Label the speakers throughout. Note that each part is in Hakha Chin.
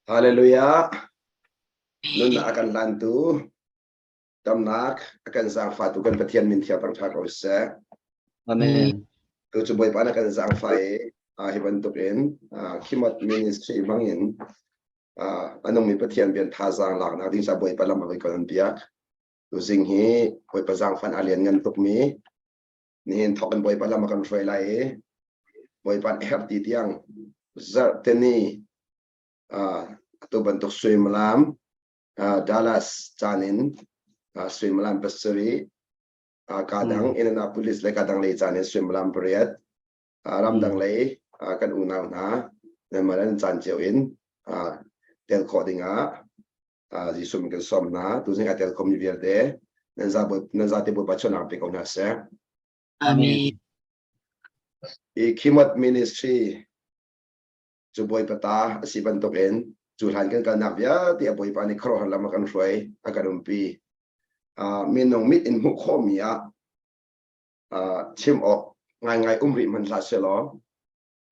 Speaker 1: Hallelujah. Nunnak a kan hlantu, damnak a kan zaangfahtu kan Pathian min thiang thangṭha ko seh.
Speaker 2: Amen.
Speaker 1: Tu cu Bawipa na kan zaangfah i hi bantukin Khimot ministry hmangin a nungmi Pathian bian thazaang laknak ding ca Bawipa lam a voi kan piak. Tuzing hi Bawipa zaangfan a lian ngan tukmi nihin thawk in Bawipa lam a kan hruai lai i Bawipa herh ti tiang zarh teni atu bantuk suimilam Dallas caan in suimilam pasarih ka dang Indianapolis le ka dang lei caan in suimilam pariat ramdang lei kan unau hna nanmah nan caan cio in tel khawh dingah Jesuh min kan sawm hna. Tuzing a tel khomi vialte nan za nan zate Bawipa chuahnak pe ko hna seh.
Speaker 2: Amen.
Speaker 1: I Khimot Ministry cu Bawipa ta a si bantukin cu hlan kan kalnak vialte a Bawipa nih khuaruahhar lam a kan hruai a kan umpi. Uh, minung mit in hmuh khawhmi ah uh, chim awk ngaingai um rih hmanh hlah selaw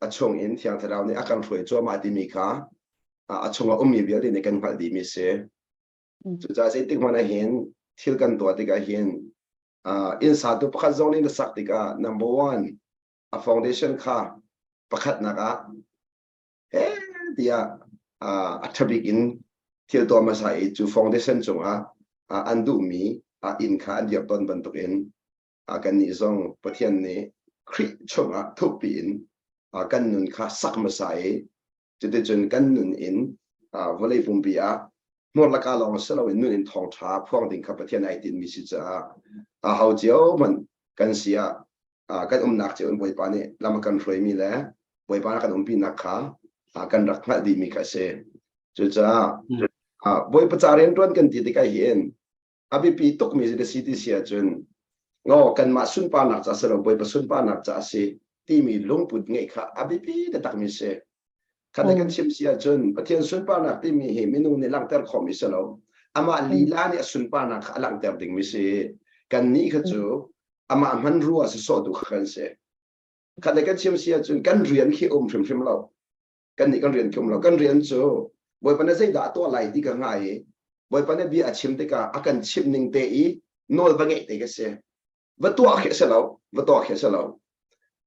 Speaker 1: a chung in Thiang Thlarau nih a kan hruai cuahmah timi kha a chungah ummi vialte nih kan hngalh dihmi si. Cucaah zeitik hmanh ah hin thil kan tuah tikah hin inn satu pakhat zong nih na sak tikah number one a foundation kha pakhatnak ah he tiah a ṭhabik in thil tuah hmasa i cu foundation cungah an duhmi inn kha an dirh tawn bantukin kannih zong Pathian nih Khrih chungah thukpi in kan nun kha sak hmasa i cuticun kan nun in vawlei pumpi ah hmur laka lawng si loin nun in thawngṭha phuang ding kha Pathian ai tinhmi si caah ho cio hmanh kan si ah kan umnak cio in Bawipa nih lam a kan hruaimi le Bawipa kan umpinak kha kan rak hngalh dihmi kha a si. Cucaah Bawipa ca rianṭuan kan ti tikah hin a biapi tukmi na si ti si ahcun ngaw kanmah sunparnak ca si lo Bawipa sunparnak ca a si timi lungput ngeih kha a biapi taktakmi si. Khat kan chim si ahcun Pathian sunparnak timi hi minung nih langhter khawhmi si lo. Amah lila nih a sunparnak kha a langhter dingmi si. Kannih kha cu amah hmanrua si sawhtu kha kan si. Khat kan chim si ahcun kan rian khi um hrimhrim lo. Kannih kan rian khi um lo. Kan rian cu Bawipa nih zeidah a tuah lai ti ka hnga i Bawipa nih bia a chim tikah a kan chimh ning te i nawl va ngeih te ka si. Va tuah khi a si lo. Va tuah khi a si lo.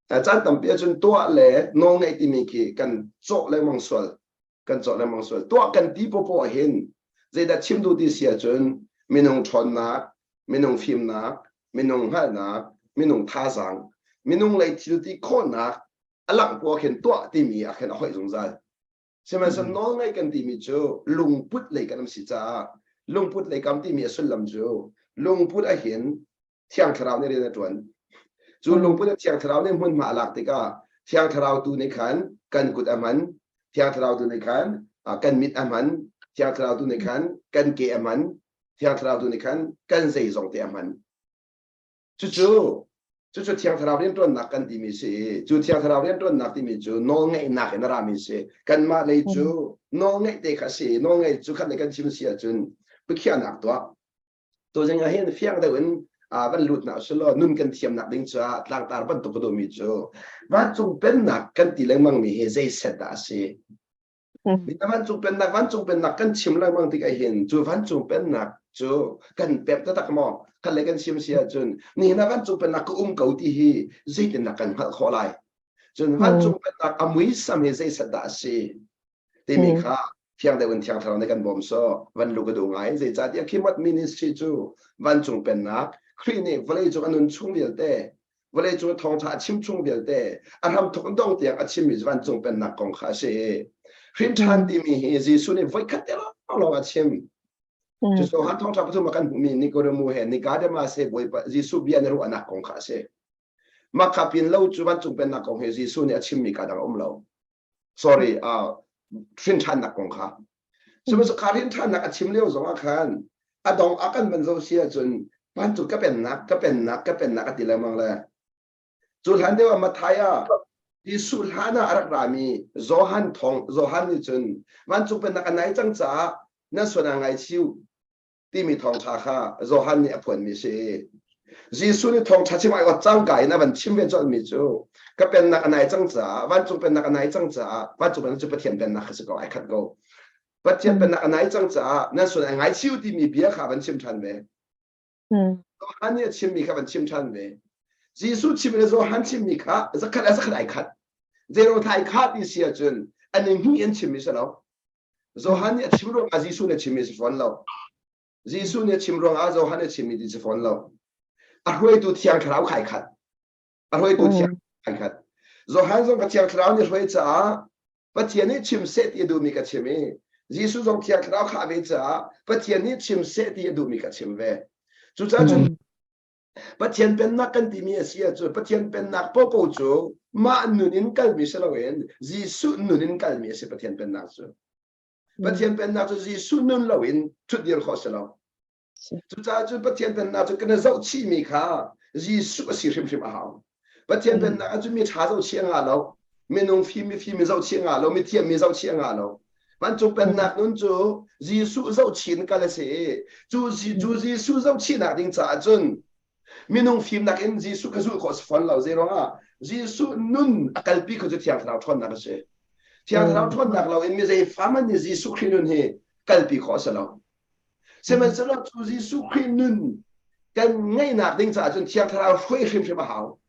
Speaker 1: Caan tampi ahcun tuah le nawl ngeih timi khi kan cawh lengmang sual. Kan cawh lengmang sual. Tuah kan ti popoh hin zeidah chim duh ti si ahcun minung ṭhawnnak, minung fimnak, minung hngalhnak, minung thazaang, minung lei thil ti khawhnak a langh poah khin tuah timi ah khin a hoih zungzal. Sihmanhsehlaw nawlngaih kan timi cu lungput lei kan um si caah lungput lei kam timi a sullam cu lungput ahhin Thiang Thlarau nih rian a ṭuan. Cu lungput ah Thiang Thlarau nih hmunhma a lak tikah Thiang Thlarau tu nih khan kan kut a hman, Thiang Thlarau tu nih khan kan mit a hman, Thiang Thlarau tu nih khan kan ke a hman, Thiang Thlarau tu nih khan kan zeizong te a hman. Cucu cucu Thiang Thlarau rianṭuannak kan timi si i cu Thiang Thlarau rianṭuannak timi cu nawlngeihnak in a rami si. Kanmah lei cu nawlngeih te kha a si. Nawlngeih cu khat le kan chim si ahcun biakhiahnak tuah. Tuzing ah hin fiang deuh in van lut hna usih nun kan thiamnak ding caah tlangtar bantuk ka duhmi cu vancung pennak kan ti lengmangmi hi zei set dah a si? Vancung pennak vancung pennak kan chim lengmang tik ahhin cu vancung pennak cu kan pek taktak maw? Khat le kan chim si ahcun nihin ah vancung pennak ka um ko ti hi zeitindah kan hngalh khawh lai? Cun vancung pennak a muisam hi zeiset dah a si? Timi kha thiang deuh in thiang thlarau nih kan bawm sawh van lu ka duh ngai. Zeicahtiah Khimot ministry cu vancung pennak Khrih nih vawleicung a nun chung vialte vawleicung thawngṭha a chim chung vialte a hramthawk dong tiang a chimmi vancung pennak kong kha a si. Hrin ṭhan timi hi Jesuh nih voikhat te lawng a chim. Cucu Johan thawngṭha pathum ah kan hmuhmi Nikodemu he Nicodemus he Bawipa Jesuh bia na ruahnak kong kha a si. Mah kha pin lo cu vancung pennak kong hi Jesuh nih a chimmi ka dang a um lo. Sorry, uh, hrin ṭhannak kong kha. Sihmanhsehlaw kha hrin ṭhannak a chim lio zong ah khan a dong a kan van zo si ahcun vancung ka pennak, ka pennak, ka pennak a ti lengmang le cu hlan deuh ah Matthai ah Jesuh hlan ah a rak rami Johan thong Johan nih cun vancung pennak a nai cang caah nan sual aa ngaichih timi thawngṭha kha Johan nih a phuanmi si. Jesuh nih thawngṭha chim ai ot cangka in a van chim ve colhmi cu ka pennak a nai cang caah vancung pennak a nai cang caah vancung pennak cu Pathian pennak kha si ko ai khat ko. Pathian pennak a nai cang caah nan sual a ngaichih u timi bia kha van chim ṭhan ve. Johan nih a chimmi kha van chim ṭhan ve. Jesuh chim le Johan chimmi kha zakhat a zakhat ai khat. Zero thai kha ti si ahcun an i hnih an chimmi si lo. Johan nih a chim ruangah Jesuh nih a chimmi si fawn lo. Jesuh nih a chim ruangah Johan nih a chimmi ti si fawn lo. A hruaitu Thiang Thlarau khai khat. A hruaitu Thiang khai khat. Johan zong ka Thiang Thlarau nih hruai caah Pathian nih chim seh ti a duhmi ka chim i Jesuh zong Thiang Thlarau khah ve caah Pathian nih chim seh ti a duhmi ka chim ve. Cucaah cun Pathian pennak kan timi a si ahcun Pathian pennak popo cu mah nun in kalmi si loin Jesuh nun in kalmi a si Pathian pennak cu. Pathian pennak cu Jesuh nun loin ṭhutdir khawh si lo. Cucaah cun Pathian pennak cu kan i zohchihmi kha Jesuh a si hrimhrim a hau. Pathian pennak ah cun mi ṭha zohchih a ngah lo, minung fim mifim mi zohchih a ngah lo, mithiam mi zohchih a ngah lo. Vancung pennak nun cu Jesuh zohchih in kal a si i cu cu Jesuh zohchihnak ding caah cun minung fimnak in Jesuh kha zulh khawh a si fawn lo. Zeiruangah Jesuh nun a kalpi kho cu Thiang Thlarau ṭhawnnak a si. Thiang Thlarau ṭhawnnak loin mi zei fa hmanh nih Jesuh Khrih nun hi kalpi khawh a si lo. Sihmanhsehlaw cu Jesuh Khrih nun kan ngeihnak ding caah cun Thiang Thlarau hruai hrimhrim a hau.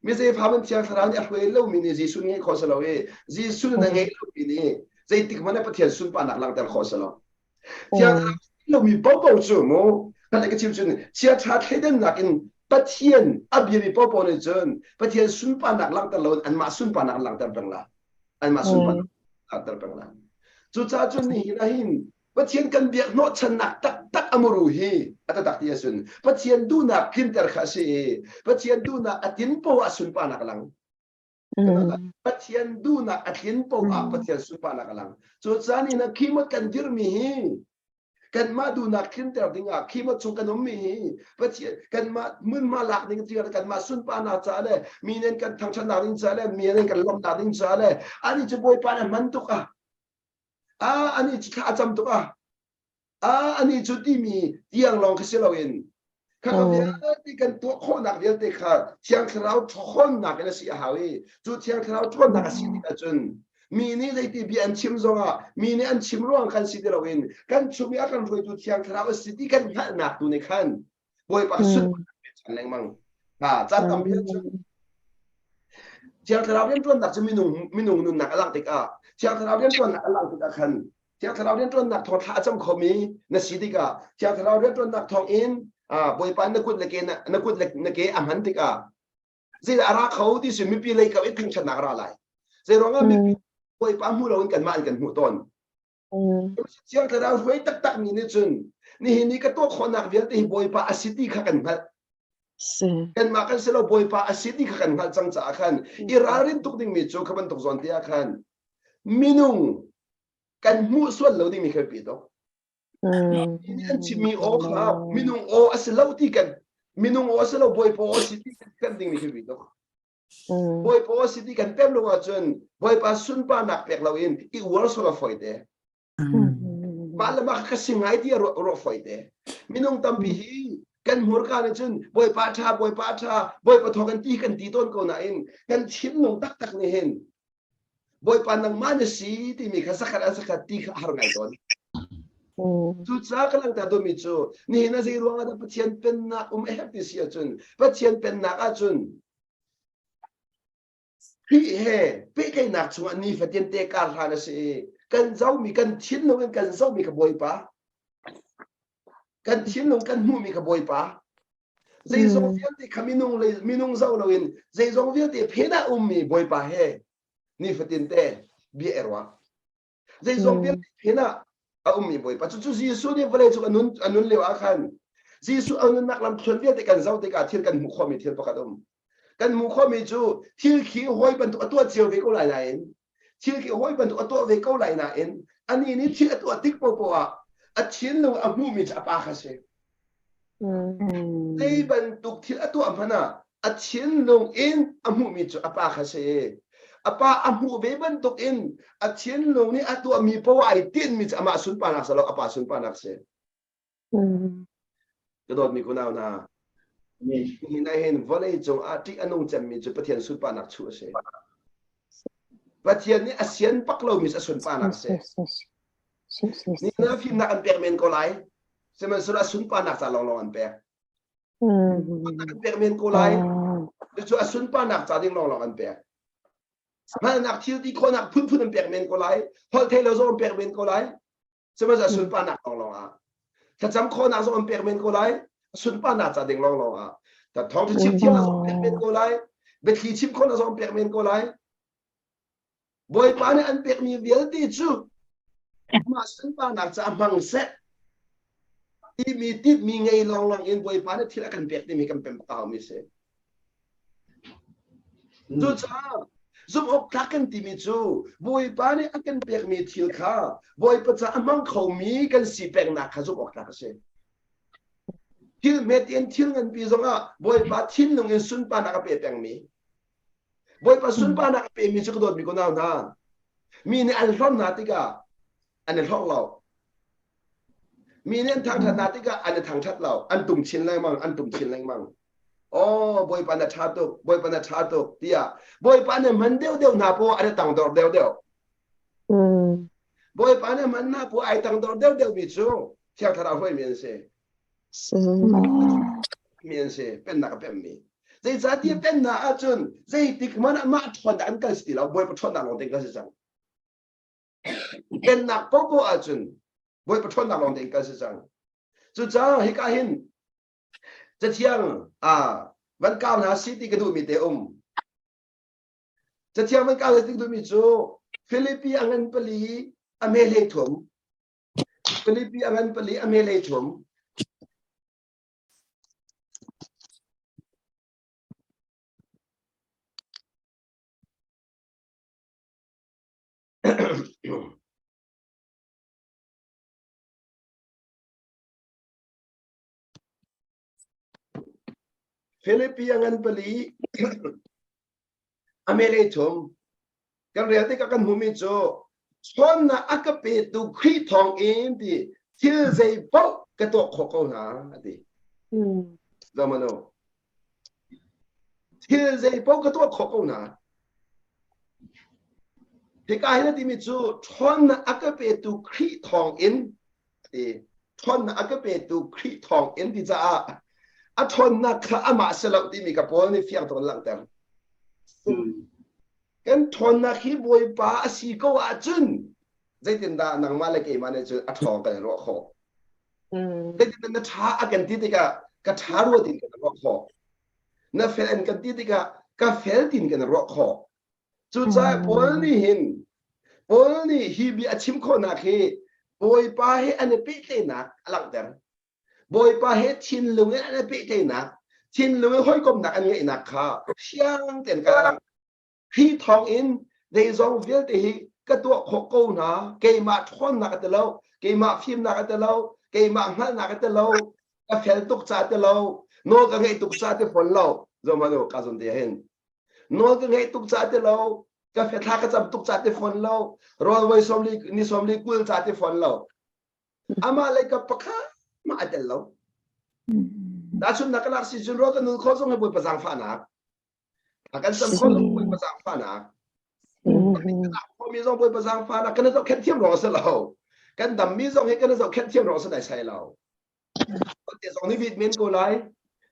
Speaker 1: Mi zeifa hmanh Thiang Thlarau nih a hruai lomi nih Jesuh ngeih khawh si lo i Jesuh nun a ngei lomi nih zeitik hmanh ah Pathian sunparnak langhter khawh si lo. Thiang Thlarau lomi popo cu mu kan ka chim cun chiaṭha thleidannak in Pathian a biami popo nih cun Pathian sunparnak langhter loin anmah sunparnak an langhter peng la. Anmah sunparnak langhter peng la. Cucaah cun nihin ah hin Pathian kan biak hnawhchannak taktak a muru hi a taktak ti ahcun Pathian duhnak tlinter kha a si i Pathian duhnak a tin poah ah sunparnak a lang. Pathian duhnak a tlin poah ah Pathian sunparnak a lang. Cucaah ni na khimot kan dirmi hi kanmah duhnak tlinter dingah khimot chung kan ummi hi Pathian kanmah hmunhma lak ding tiah kanmah sunparnak caah le mi nen kan thangṭhatnak ding caah le mi nen kan lawmhnak ding caah le ani cu Bawipa nih hman tuk ah Ah, ani cu thla a cam tuk ah. Ah, ani cu timi tiang lawng kha si loin kha ka vialte kan tuah khawhnak vialte kha Thiang Thlarau ṭhawnnak in a si a hau i cu Thiang Thlarau ṭhawnnak a si tik ahcun mi nih zeiti bia an chim zongah mi nih an chim ruang khan si ti loin kan chung i a kan hruaitu Thiang Thlarau a si ti kan hngalhnak tu nih khan Bawipa sunparnak chan lengmang. Ha, caan tampi ahcun Thiang Thlarau rianṭuannak cu minung minung nunnak a langh tikah Thiang Thlarau rianṭuannak a langh tikah khan Thiang Thlarau rianṭuannak thawng thla a cam khomi na si tikah Thiang Thlarau rianṭuannak thawng in Bawipa na kut le ke na kut le na ke a hman tikah zeidah a ra kho ti si mipi lei kap i thangṭhatnak a ra lai. Zei ruangah mipi Bawipa hmu loin kanmah in kan hmuh tawn. Thiang Thlarau hruai taktakmi nih cun nihin ni ka tuah khawhnak vialte hi Bawipa a si ti kha kan hngalh. Kanmah kan si lo Bawipa a si ti kha kan hngalh cang caah khan i ralrin tuk dingmi cu kha bantuk zawn te ah khan minung kan hmuh sual lo dingmi kha pi tuk. An chimmi aw kha minung aw a si lo ti kan minung aw a si lo Bawipa aw a si ti kan dingmi kha pi tuk. Bawipa si ti kan pem lo ahcun Bawipa sunparnak pek loin i uar sual a fawi te. Mah le mah ka si ngai ti a ruah fawi te. Minung tampi hi kan hmurka nih cun Bawipa ṭha, Bawipa ṭha, Bawipa thaw kan ti kan ti tawn ko nain kan thinlung taktak nih hin Bawipa nangmah na si timi kha zakhat an zakhat ti kha a har ngai tawn. Cucaah ka langhter duhmi cu nihin ah zei ruangah dah Pathian pennak um a herh ti si ahcun Pathian pennak ahcun Khrih he pehtlaihnak chungah nifatin te kar hlan a si i kan zohmi kan thinlung in kan zohmi kha Bawipa kan thinlung kan hmuhmi kha Bawipa zeizong vialte kha minung lei minung zoh loin zeizong vialte phen ah ummi Bawipa he nifatin te bia i ruah Zeizong vialte phen ah a ummi Bawipa cucu Jesuh nih vawlei cung a nun a nun lio ah khan Jesuh a nunnak lam thluan vialte kan zoh tikah thil kan hmuh khawhmi thil pakhat um. Kan hmuh khawhmi cu thil khi hawi bantuk a tuah cio ve ko lai nain thil khi hawi bantuk a tuah ve ko lai nain anih nih thil a tuah tik popoh ah a thinlung a hmuhmi cu a pa kha si. Zei bantuk thil a tuah hmanh ah a thinlung in a hmuhmi cu a pa kha si. A pa a hmuh ve bantuk in a thinlung nih a tuahmi poah ai tinhmi cu amah sunparnak si lo, a pa sunparnak si. Ka dawtmi kunau hna, nihin ah hin vawlei cung ah ṭih a nung cemmi cu Pathian sunparnak chuh a si. Pathian nih a sian bak lomi cu a sunparnak a si. Ni na fimnak an pek men ko lai. Sihmanhsehlaw a sunparnak ca lawnglawng an pek. An pek men ko lai. Cucu a sunparnak ca ding lawnglawng an pek. Hngalhnak thil ti khawhnak phunphun an pek men ko lai. Holh theih lo zong an pek men ko lai. Sihmanhsehlaw a sunparnak lawnglawng ah. Thlacam khawhnak zong an pek men ko lai. A sunparnak ca ding lawnglawng ah. Thawngṭha chim thiamnak zong an pek men ko lai. Biathli chim khawhnak zong an pek men ko lai. Bawipa nih an pekmi vialte cu amah sunparnak caah hmang seh timi tinhmi ngei lawnglawng in Bawipa nih thil a kan pek timi kan pem kaumi si. Cucaah zumh awk tlak kan timi cu Bawipa nih a kan pekmi thil kha Bawipa caah a hmang khomi kan si peknak kha zumh awk tlak a si. Thil hmet in thil nganpi zongah Bawipa thinlung in sunparnak a pe pengmi Bawipa sunparnak a pemi cu ka dawtmi ko nau hna. Mi nih an hlorh hna tikah an i hlorh lo. Mi nih an thangṭhat hna tikah an i thangṭhat lo. An tum chin lengmang, an tum chin lengmang. Oh, Bawipa na ṭha tuk, Bawipa na ṭha tuk tiah Bawipa nih man deuhdeuh hna paoh an i tangdor deuhdeuh. Bawipa nih man hna paoh ai tangdor deuhdeuhmi cu Thiang Thlarau hruaimi an si. Mi an si pennak a pemmi zeicahtiah pennak ahcun zeitik hmanh ah mah ṭhawnnak an kal si ti lo bawipa ṭhawnnak lawng te kal si cang pennak popo ahcun bawipa ṭhawnnak lawng te kal si cang cucaah hika hin cathiang a van kau hna si ti ka duhmi te um cathiang van kau ti ka duhmi cu Filipi a ngan pali a mele thum Filipi a ngan pali a mele thum. Filipi a ngan pali a mele thum. Kan rel tikah kan hmuhmi cu Chawnnak a ka petu Khrih thawng in ti thil zei paoh ka tuah khawh ko hna a ti. Zamano. Thil zei paoh ka tuah khawh ko hna. Hika hin a timi cu ṭhawnnak a ka petu Khrih thawng in ti. Ṭhawnnak a ka petu Khrih thawng in ti caah a ṭhawnnak kha amah si lo timi ka Paul nih fiang tuk in langhter. Kan ṭhawnnak hi Bawipa a si ko ahcun zeitindah nangmah le keimah nih cun a ṭhawng kan i ruah khawh? Zeitindah na ṭha a kan ti tikah ka ṭha rua tin kan ruah khawh? Na fel an kan ti tikah ka fel tin kan ruah khawh? Cucaah Paul nih hin Paul nih hi bia a chim khawhnak hi Bawipa he an i pehtlaihnak a langhter. Bawipa he thinlung in an i pehtlaihnak, thinlung in hawikomhnak an ngeihnak kha fiang tein ka lang. Hi thawng in zeizong vialte hi ka tuah khawh ko hna, keimah ṭhawnnak a ti lo, keimah fimnak a ti lo, keimah hngalhnak a ti lo, ka fel tuk ca ti lo, nawl ka ngeih tuk ca ti fawn lo. Zohmanh u, ka zon te hin. Nawl ka ngeih tuk ca ti lo, ka thla ka cam tuk ca ti fawn lo, rawl voi sawmli ni sawmli kul ca ti fawn lo. Amah lei ka pakhat mah a tel lo. Tahchunhnak ka lak si cun rawl ka nul khawh zong hi Bawipa zaangfahnak. A kan cam khawh zong Bawipa zaangfahnak. Mi zong Bawipa zaangfahnak kan i zohkhenh thiam ruang a si lo. Kan dammi zong hi kan i zohkhenh thiam ruang a si dai sai lo. Te zong nih vit men ko lai.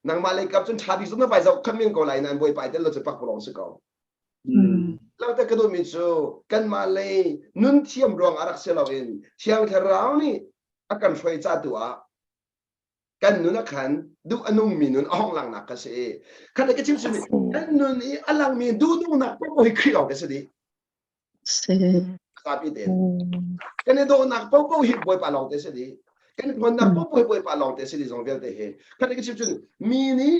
Speaker 1: Nangmah lei kap cun ṭha bik zong na vai zohkhenh men ko lai nain Bawipa i tel lo cu pakpalawng si ko. Langter ka duhmi cu kanmah lei nun thiam ruang ah rak si loin Thiang Thlarau nih a kan hruai ca tu ah kan nun ah khan duh a nungmi nun a hong langnak ka si. Khat ka chim simi kan nun i a langmi duhnungnak paoh hi Khrih lawng ka si dih.
Speaker 2: Si.
Speaker 1: Zapi tein. Kan i dawhnak paohpaoh hi Bawipa lawng te si dih. Kan i ṭhawnnak paohpaoh hi Bawipa lawng te si dih zong vialte hi. Khat ka chim cun mi nih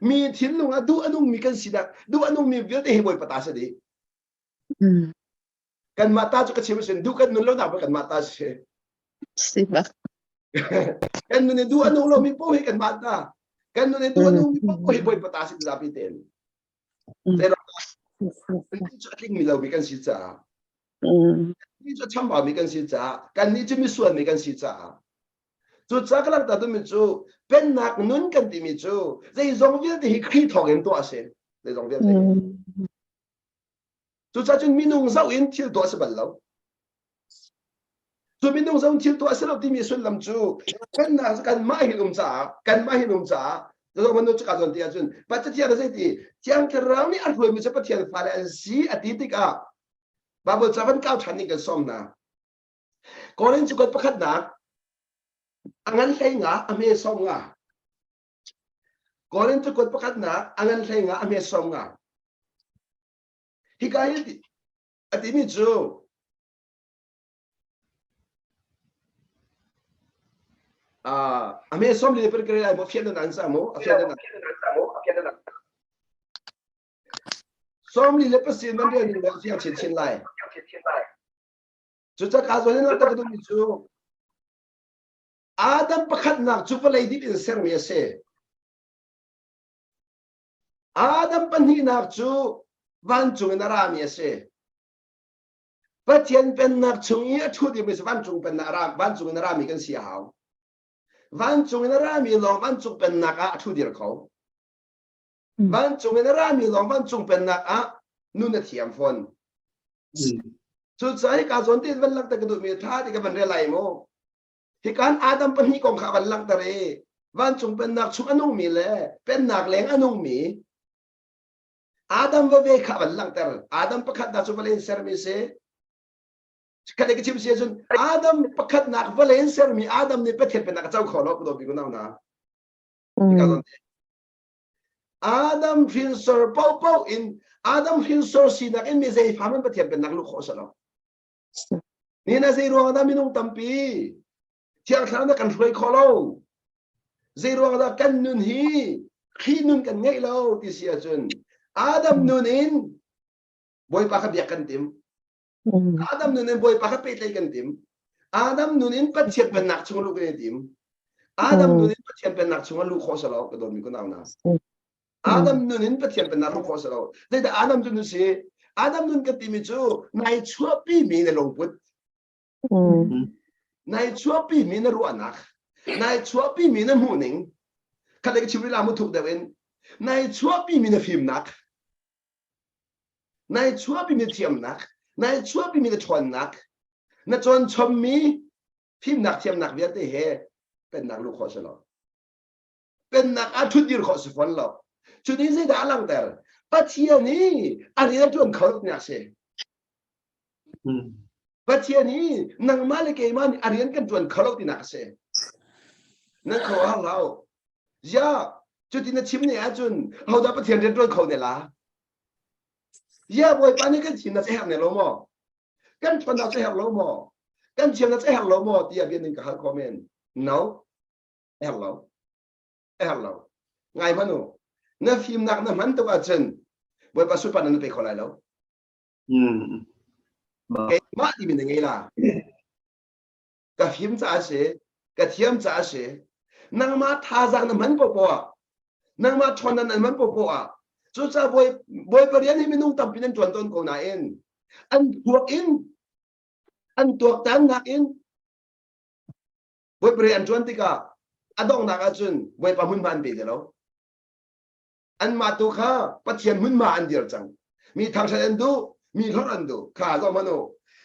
Speaker 1: mi thinlung ah duh a nungmi kan sinak duh a nungmi vialte hi Bawipa ta si dih. Kanmah ta cu ka chim sin duh kan nun lo nak kanmah ta si.
Speaker 2: Si bak.
Speaker 1: Kan nun i duh a nung lomi paoh hi kanmah ta. Kan nun i duh a nungmi paoh hi Bawipa ta si zapi tein. Kan cu a tlingmi lomi kan si caah kan cu a chambaumi kan si caah kannih cu misualmi kan si caah cucaah ka langhter duhmi cu pennak nun kan timi cu zeizong vialte hi Khrih thawng in tuah a si zeizong vialte hi cucaah cun minung zoh in thil tuah a si bal lo. Cu minung zong thil tuah a si lo timi sullam cu pennak cu kanmah hin um caah kanmah hin um caah Zoh manu cuka zawn ti ahcun Pathian a zei ti Thiang Thlarau nih a hruaimi cu Pathian fale an si a ti tikah Bible ca van kau ṭhan ding kan sawm hna. Korin cu pakhatnak a ngan hlei nga a hme sawm nga. Korin cu pakhatnak a ngan hlei nga a hme sawm nga. Hika hi a timi cu a me som le per kre ai mo fian nan sa mo a fian nan som li le pasin man rian ning fiang chin chin lai cu ca ka zo hin ta ka mi cu Adam pakhatnak cu vawlei dip in sermi a si Adam pahnihnak cu vancung in a rami a si Pathian pennak chung i a ṭhu dingmi cu vancung pennak a ra vancung in a rami kan si a hau. Vancung in a rami lawng vancung pennak ah a ṭhu dir kho. Vancung in a rami lawng vancung pennak ah nun a thiam fawn. Cucaah hika zawn te van langhter ka duhmi ṭha ti ka van rel lai mu. Hikan Adam pahnih kong kha van langhter i vancung pennak chung a nungmi le pennak leng a nungmi Adam va ve kha van langhter. Adam pakhatnak cu vawlei in sermi si. Khat ka chim si ahcun Adam pakhatnak vawlei in sermi Adam nih Pathian pennak a co kho lo ka dawt bik unau hna. Adam hrinsor paohpaoh in Adam hrinsor sinak in mi zei fam in Pathian pennak luh khawh a si lo. Ni na zei ruang dah minung tampi Thiang Thlarau na kan hruai khawh lo. Zei ruang dah kan nun hi Khrih nun kan ngeih lo ti si ahcun Adam nun in Bawipa kha biak kan tim. Adam nun in Bawipa kha pehtlaih kan tim. Adam nun in Pathian pennak chung luh kan i tim. Adam nun in Pathian pennak chung ah luh khawh si lo ka dawtmi ka nau hna. Adam nun in Pathian pennak luh khawh si lo. Zeidah Adam nun si? Adam nun kan timi cu nai chuahpi mi na lungput. Nai chuahpi mi na ruahnak, nai chuahpi mi na hmuhning, khat ka chim rih la mu thuk deuh in, nai chuahpi mi na fimnak, nai chuahpi mi thiamnak, nai chuahpi mi na ṭhawnnak, na cawn chommi fimnak thiamnak vialte he pennak luh khawh si lo. Pennak ah ṭhutdir khawh si fawn lo. Cu nih zeidah a langhter? Pathian i a rian a ṭuan kho lo tinak si. Pathian hi nangmah le keimah nih a rian kan ṭuan kho lo tinak a si. Nan kho har lo. Ziah, cuti na chim ne ahcun hodah Pathian rian ṭuan kho ne la? Ziah Bawipa nih kan thimnak cu herh ne lo maw? Kan ṭhawnnak cu herh lo maw? Kan thiamnak cu herh lo maw? tiah bia ning ka hal khawh men. No, herh lo. Herh lo. Ngai hmanh u. Na fimnak na hman tuk ahcun Bawipa sunparnak na pe kho lai lo. Keimah timi na ngei la. Ka fim caah si, ka thiam caah si, nangmah thazaang na hman popoh ah, nangmah ṭhawnnak na hman popoh ah, cucaah bawi bawipa rian hi minung tampi nan ṭuan tawn ko nain an tuak in an tuaktannak in bawipa rian an ṭuan tikah a donghnak ahcun bawipa hmunhma an pe ti lo. Anmah tu kha Pathian hmunhma an dir cang. Mi thangṭhat an duh, mi hlorh an duh. Kha zoh hmanh u.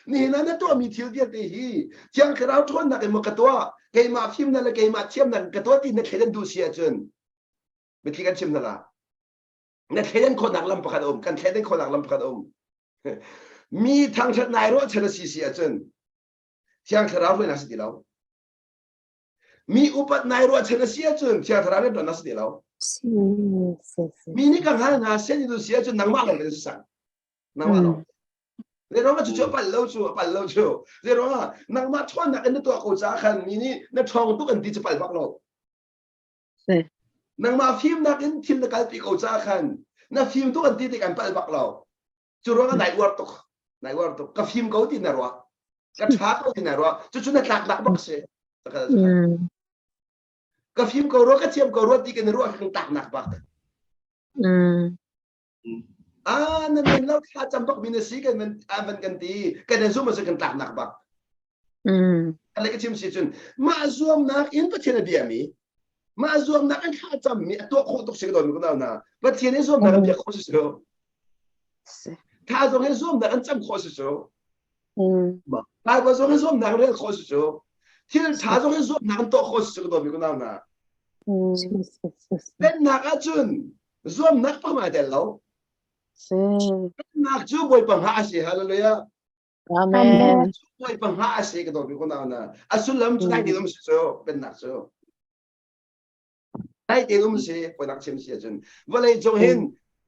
Speaker 1: Nihin ah na tuahmi thil vialte hi Thiang Thlarau ṭhawnnak in maw ka tuah, keimah fimnak le keimah thiamnak in ka tuah ti na thleidan duh si ahcun biathli kan chim hna la. Na thleidan khawhnak lam pakhat a um. Kan thleidan khawhnak lam pakhat a um. Mi thangṭhat nai ruahchan a si si ahcun Thiang Thlarau hruainak si ti lo. Mi upat nai ruahchan a si ahcun Thiang Thlarau rianṭuan a si ti lo. Mi nih ka hngal hna sen in si ahcun nangmah lawng in si Nangmah lawng. Zeiruang ah cucu a palh lo cu a palh lo cu. Zeiruang ah nangmah ṭhawnnak in na tuah ko caah khan mi nih na ṭhawng tuk an ti cu palh bak lo. Nangmah fimnak in thil na kalpi ko caah khan na fim tuk an ti tik an palh bak lo. Cu ruang ah nai uar tuk. Nai uar tuk. Ka fim ko ti na ruah. Ka ṭha ko ti na ruah. Cucu na tlaknak bak si. Ka fim ko rua, ka thiam ko rua ti kan ruah kan tlaknak bak. Ah, na men lo thla cam bak mi na si kan man van kan ti. Kan in zum a si kan tlaknak bak. Kan le ka chim si cun mah zuamnak in Pathian a bia mi mah zuamnak in thla cam mi a tuah khawh tuk si ka dawn ko na Pathian i zuamnak a biak khawh si cu. Tha zong hi zuamnak an cam khawh si cu. Bible zong hi zuamnak rel khawh si cu. Thil ṭha zong hi zuamnak in tuah khawh si cu ka dawmi kunau hna. Pennak ahcun zuamnak paham ai tel lo. Pennak cu Bawipa hngah a si. Hallelujah.
Speaker 2: Amen.
Speaker 1: Bawipa hngah a si ka dawmi kunau hna. A sullam cu dai te um si cu pennak cu. Dai te um si poinak chim si ahcun vawlei cung hin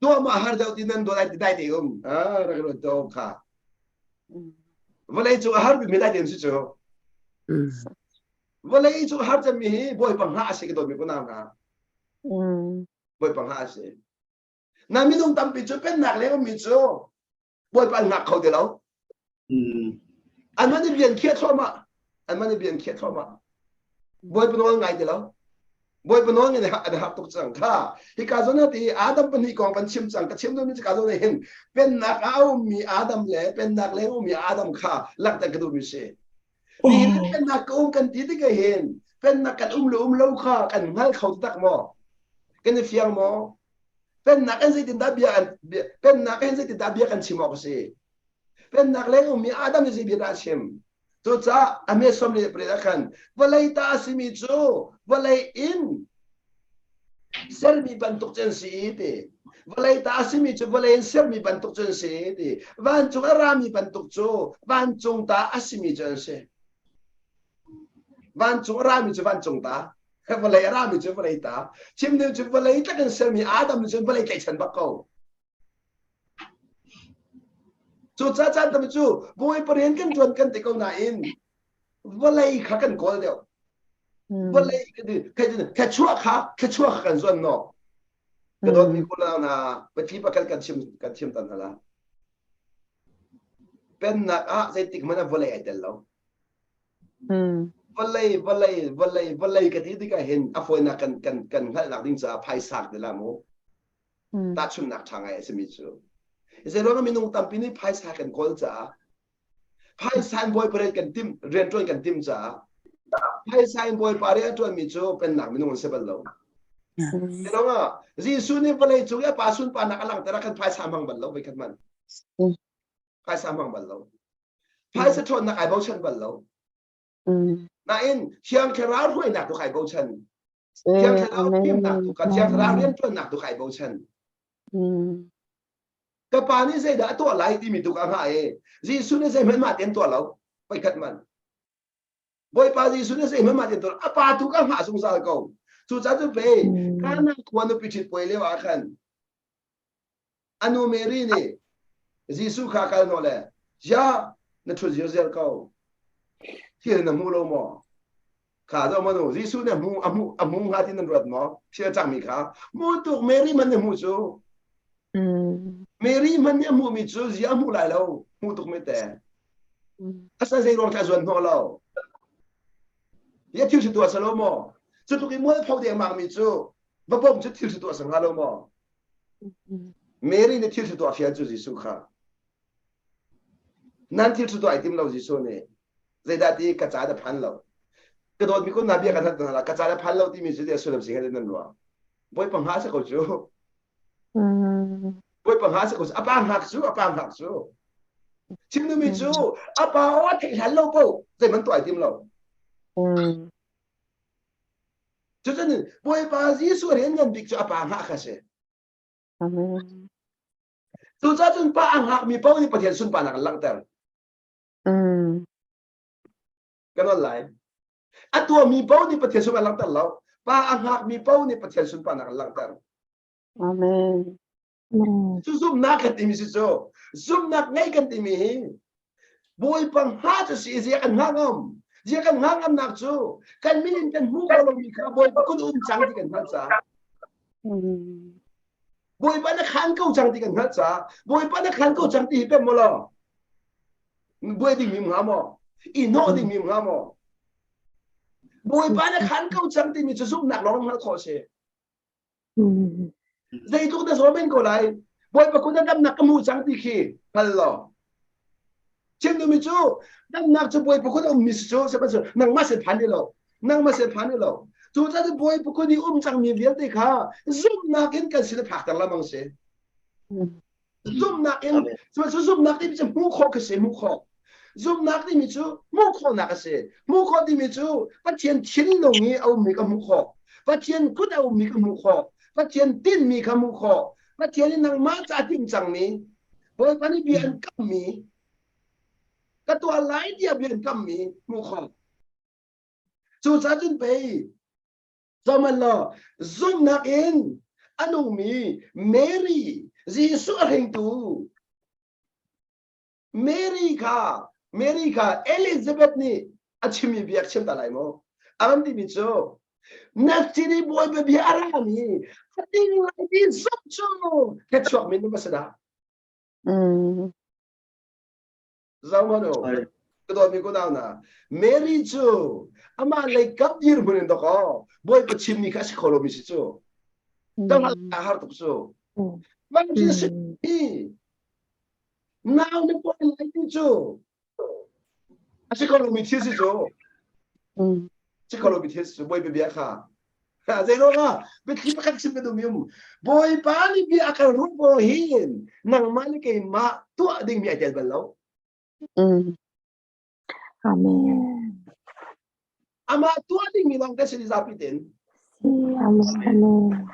Speaker 1: tuah ma har deuh ti nan dawt dai te um. Ah rak ruat to kha. Vawlei cung a har bikmi dai te um si cu. Vawlei cung har cemmi hi Bawipa hngah a si ka dawtmi kunau hna. Bawipa hngah a si. Na minung tampi cu pennak leng ummi cu Bawipa an hngak kho ti lo. An man i rian khiah thluahmah. An man i rian khiah thluahmah. Bawipa nawl ngai ti lo. Bawipa nawl ngai an hak tuk cang. Kha hika zawn ah ti Adam pahnih kong kan chim cang. Ka chim duhmi cu ka zawn ah hin pennak ah a ummi Adam le pennak leng ummi Adam kha langhter ka duhmi si. Nihin pennak ka um kan ti tik ah hin pennak kan um le um lo kha kan hngal kho tak maw? Kan i fiang maw? Pennak in zeitindah bia an pennak in zeitindah bia kan chim awk a si? Pennak leng ummi Adam nih zei bia dah a chim? Cucaah a hme som le pariat ah khan vawlei ta a simi cu vawlei in sermi bantuk cu an si ti. Vawlei ta a simi cu vawlei in sermi bantuk cu an si ti. Vancung a rami bantuk cu vancung ta a simi cu an si. Vancung a rami cu vancung ta. Vawlei a rami cu vawlei ta. Chim ding cu vawlei tlak in sermi Adam nih cun vawlei tlaihchan bak ko. Cucaah caan tam cu Bawipa rian kan ṭuan kan ti ko nain vawlei kha kan kawl deuh. Vawlei thluachuah kha thluachuah kha kan zuan nawh. Ka dawtmi unau hna biathli pakhat kan chim kan chim tan hna la. Pennak ah zeitik hmanh ah vawlei ai tel lo. Vawlei vawlei vawlei vawlei ka ti tikah hin a fawinak kan kan kan hngalhnak ding caah phaisa ti la mu. Tahchunhnak ṭha ngai a simi cu. Zeiruang minung tampi nih phaisa kan kawl caah phaisa in bawipa rian kan tim rianṭuan kan tim caah phaisa in bawipa rian a ṭuanmi cu pennak minung an si bal lo. Zeiruang ah Jesuh nih vawlei cung i a pa sunparnak a langhter ah khan phaisa hmang bal lo voikhat hmanh. Phaisa hmang bal lo. Phaisa ṭhawnnak ai bochan bal lo. Nain Thiang Thlarau hruainak tu kai bochan. Thiang Thlarau fimnak tu ka Thiang Thlarau rianṭuannak tu kai bochan. Ka pa nih zeidah a tuah lai timi tu ka hngah i Jesuh nih zeihmanh mah ten tuah lo voikhat man. Bawipa Jesuh nih zeihmanh mah ten tuah a pa tu ka hngah zungzal ko. Cucaah cu pe Kana khua nupi ṭhit puai lio ah khan a nu Mary nih Jesuh kha kal hnawh le ya na ṭhut zirziar ko thil na hmu lo maw kha zo manu Jesuh nih a hmu a hmu a hmu hnga ti nan ruat maw thil a cangmi kha hmu tuk Mary man nih hmu cu Mary man nih a hmuhmi cu zia a hmu lai lo hmu tuk mi te asa zei ruang thla zuan hnawh lo ya thil si tuah salo maw cu tluk i mualpho dengmang mi cu va bom cu thil si tuah sa hnga lo maw Mary nih thil tuah fial cu Jesuh kha nan thil tuah ai tim lo Jesuh nih zeidah ti ka ca na phan lo ka dawtmi kun na bia kan hat hna ka ca na phan lo timi cu ti sullam si nan ruah bawipa hnga sa ko cu bawipa hnga sa ko cu apa hngak cu apa hngak cu chim numi cu apa aw a theih hlan lo po zeihmanh tuah ai tim lo Cucun Bawipa Jesuh rian ngan bik cu a pa hngah kha si.
Speaker 2: Amen.
Speaker 1: Cucaah cun pa a hngakmi paoh nih Pathian sunparnak an langhter.
Speaker 2: Mm.
Speaker 1: Kan on lai. A tuahmi paoh nih Pathian sunparnak an langhter lo. Pa a hngakmi paoh nih Pathian sunparnak an langhter.
Speaker 2: Amen.
Speaker 1: Cu zumhnak kan timi si cu zumhnak ngei kan timi hi Bawipa hnga cu si zia kan hnga ngam zia kan hnga ngamnak cu kan min in kan hmuh ko lomi kha Bawipa kun um cang ti kan hngalh caah Bawipa na khan ko cang ti kan hngalh caah Bawipa na khan ko cang ti hi pem maw lo buai ding mi hnga maw i hnawh ding mi hnga maw Bawipa na khan ko cang timi cu zumhnak lawng hngalh khawh si Zeitluk na zaw men ko lai. Bawipa kut na damnak ka hmu cang ti khi hngal law. Chim duhmi cu damnak cu Bawipa kut a ummi si cu sihmanhsehlaw nangmah sin phan ti lo. Nangmah sin phan ti lo. Cu caah Bawipa kut i um cangmi vialte kha zumhnak in kan sin a phakter lamang si. Zumhnak in sihmanhsehlaw zumhnak in cu hmuh khawh khi si hmuh khawh. Zumhnak timi cu hmuh khawhnak a si. Hmuh khawh timi cu Pathian thinlung i a ummi ka hmuh khawh. Pathian kut a ummi ka hmuh khawh. Pathian tinhmi ka hmuh khawh. Pathian i nangmah ca timh cangmi, Bawipa nih bia an kammi, ka tuah lai tiah bia an kammi hmuh khawh. Cucaah cun pei Zohhmanh law, zumhnak in a nungmi Mary, Jesuh a hringtu Mary kha Mary kha Elizabeth nih a chimmi bia chim ta lai maw? A kan timi cu na sin i Bawipa bia a rami a ding lai ti zumh cu thluachuak min na si dah? Zohhmanh u, ka dawtmi kunau hna, Mary cu amah lei kap dirhmun in dawkaw Bawipa chimmi kha a si kho lomi si cu. Ka a har tuk cu. Mah si nau na pawi lai ti cu a si kho lomi thil si cu. Si kho lomi thil si cu Bawipa bia kha. Zei ruangah biathli pakhat chim ka duhmi um. Bawipa nih bia a kan ruah ko hin nangmah le keimah tuah dingmi ai tel bal lo.
Speaker 3: Amen.
Speaker 1: Amah tuah dingmi lawng te si zapi ten.
Speaker 3: Amen.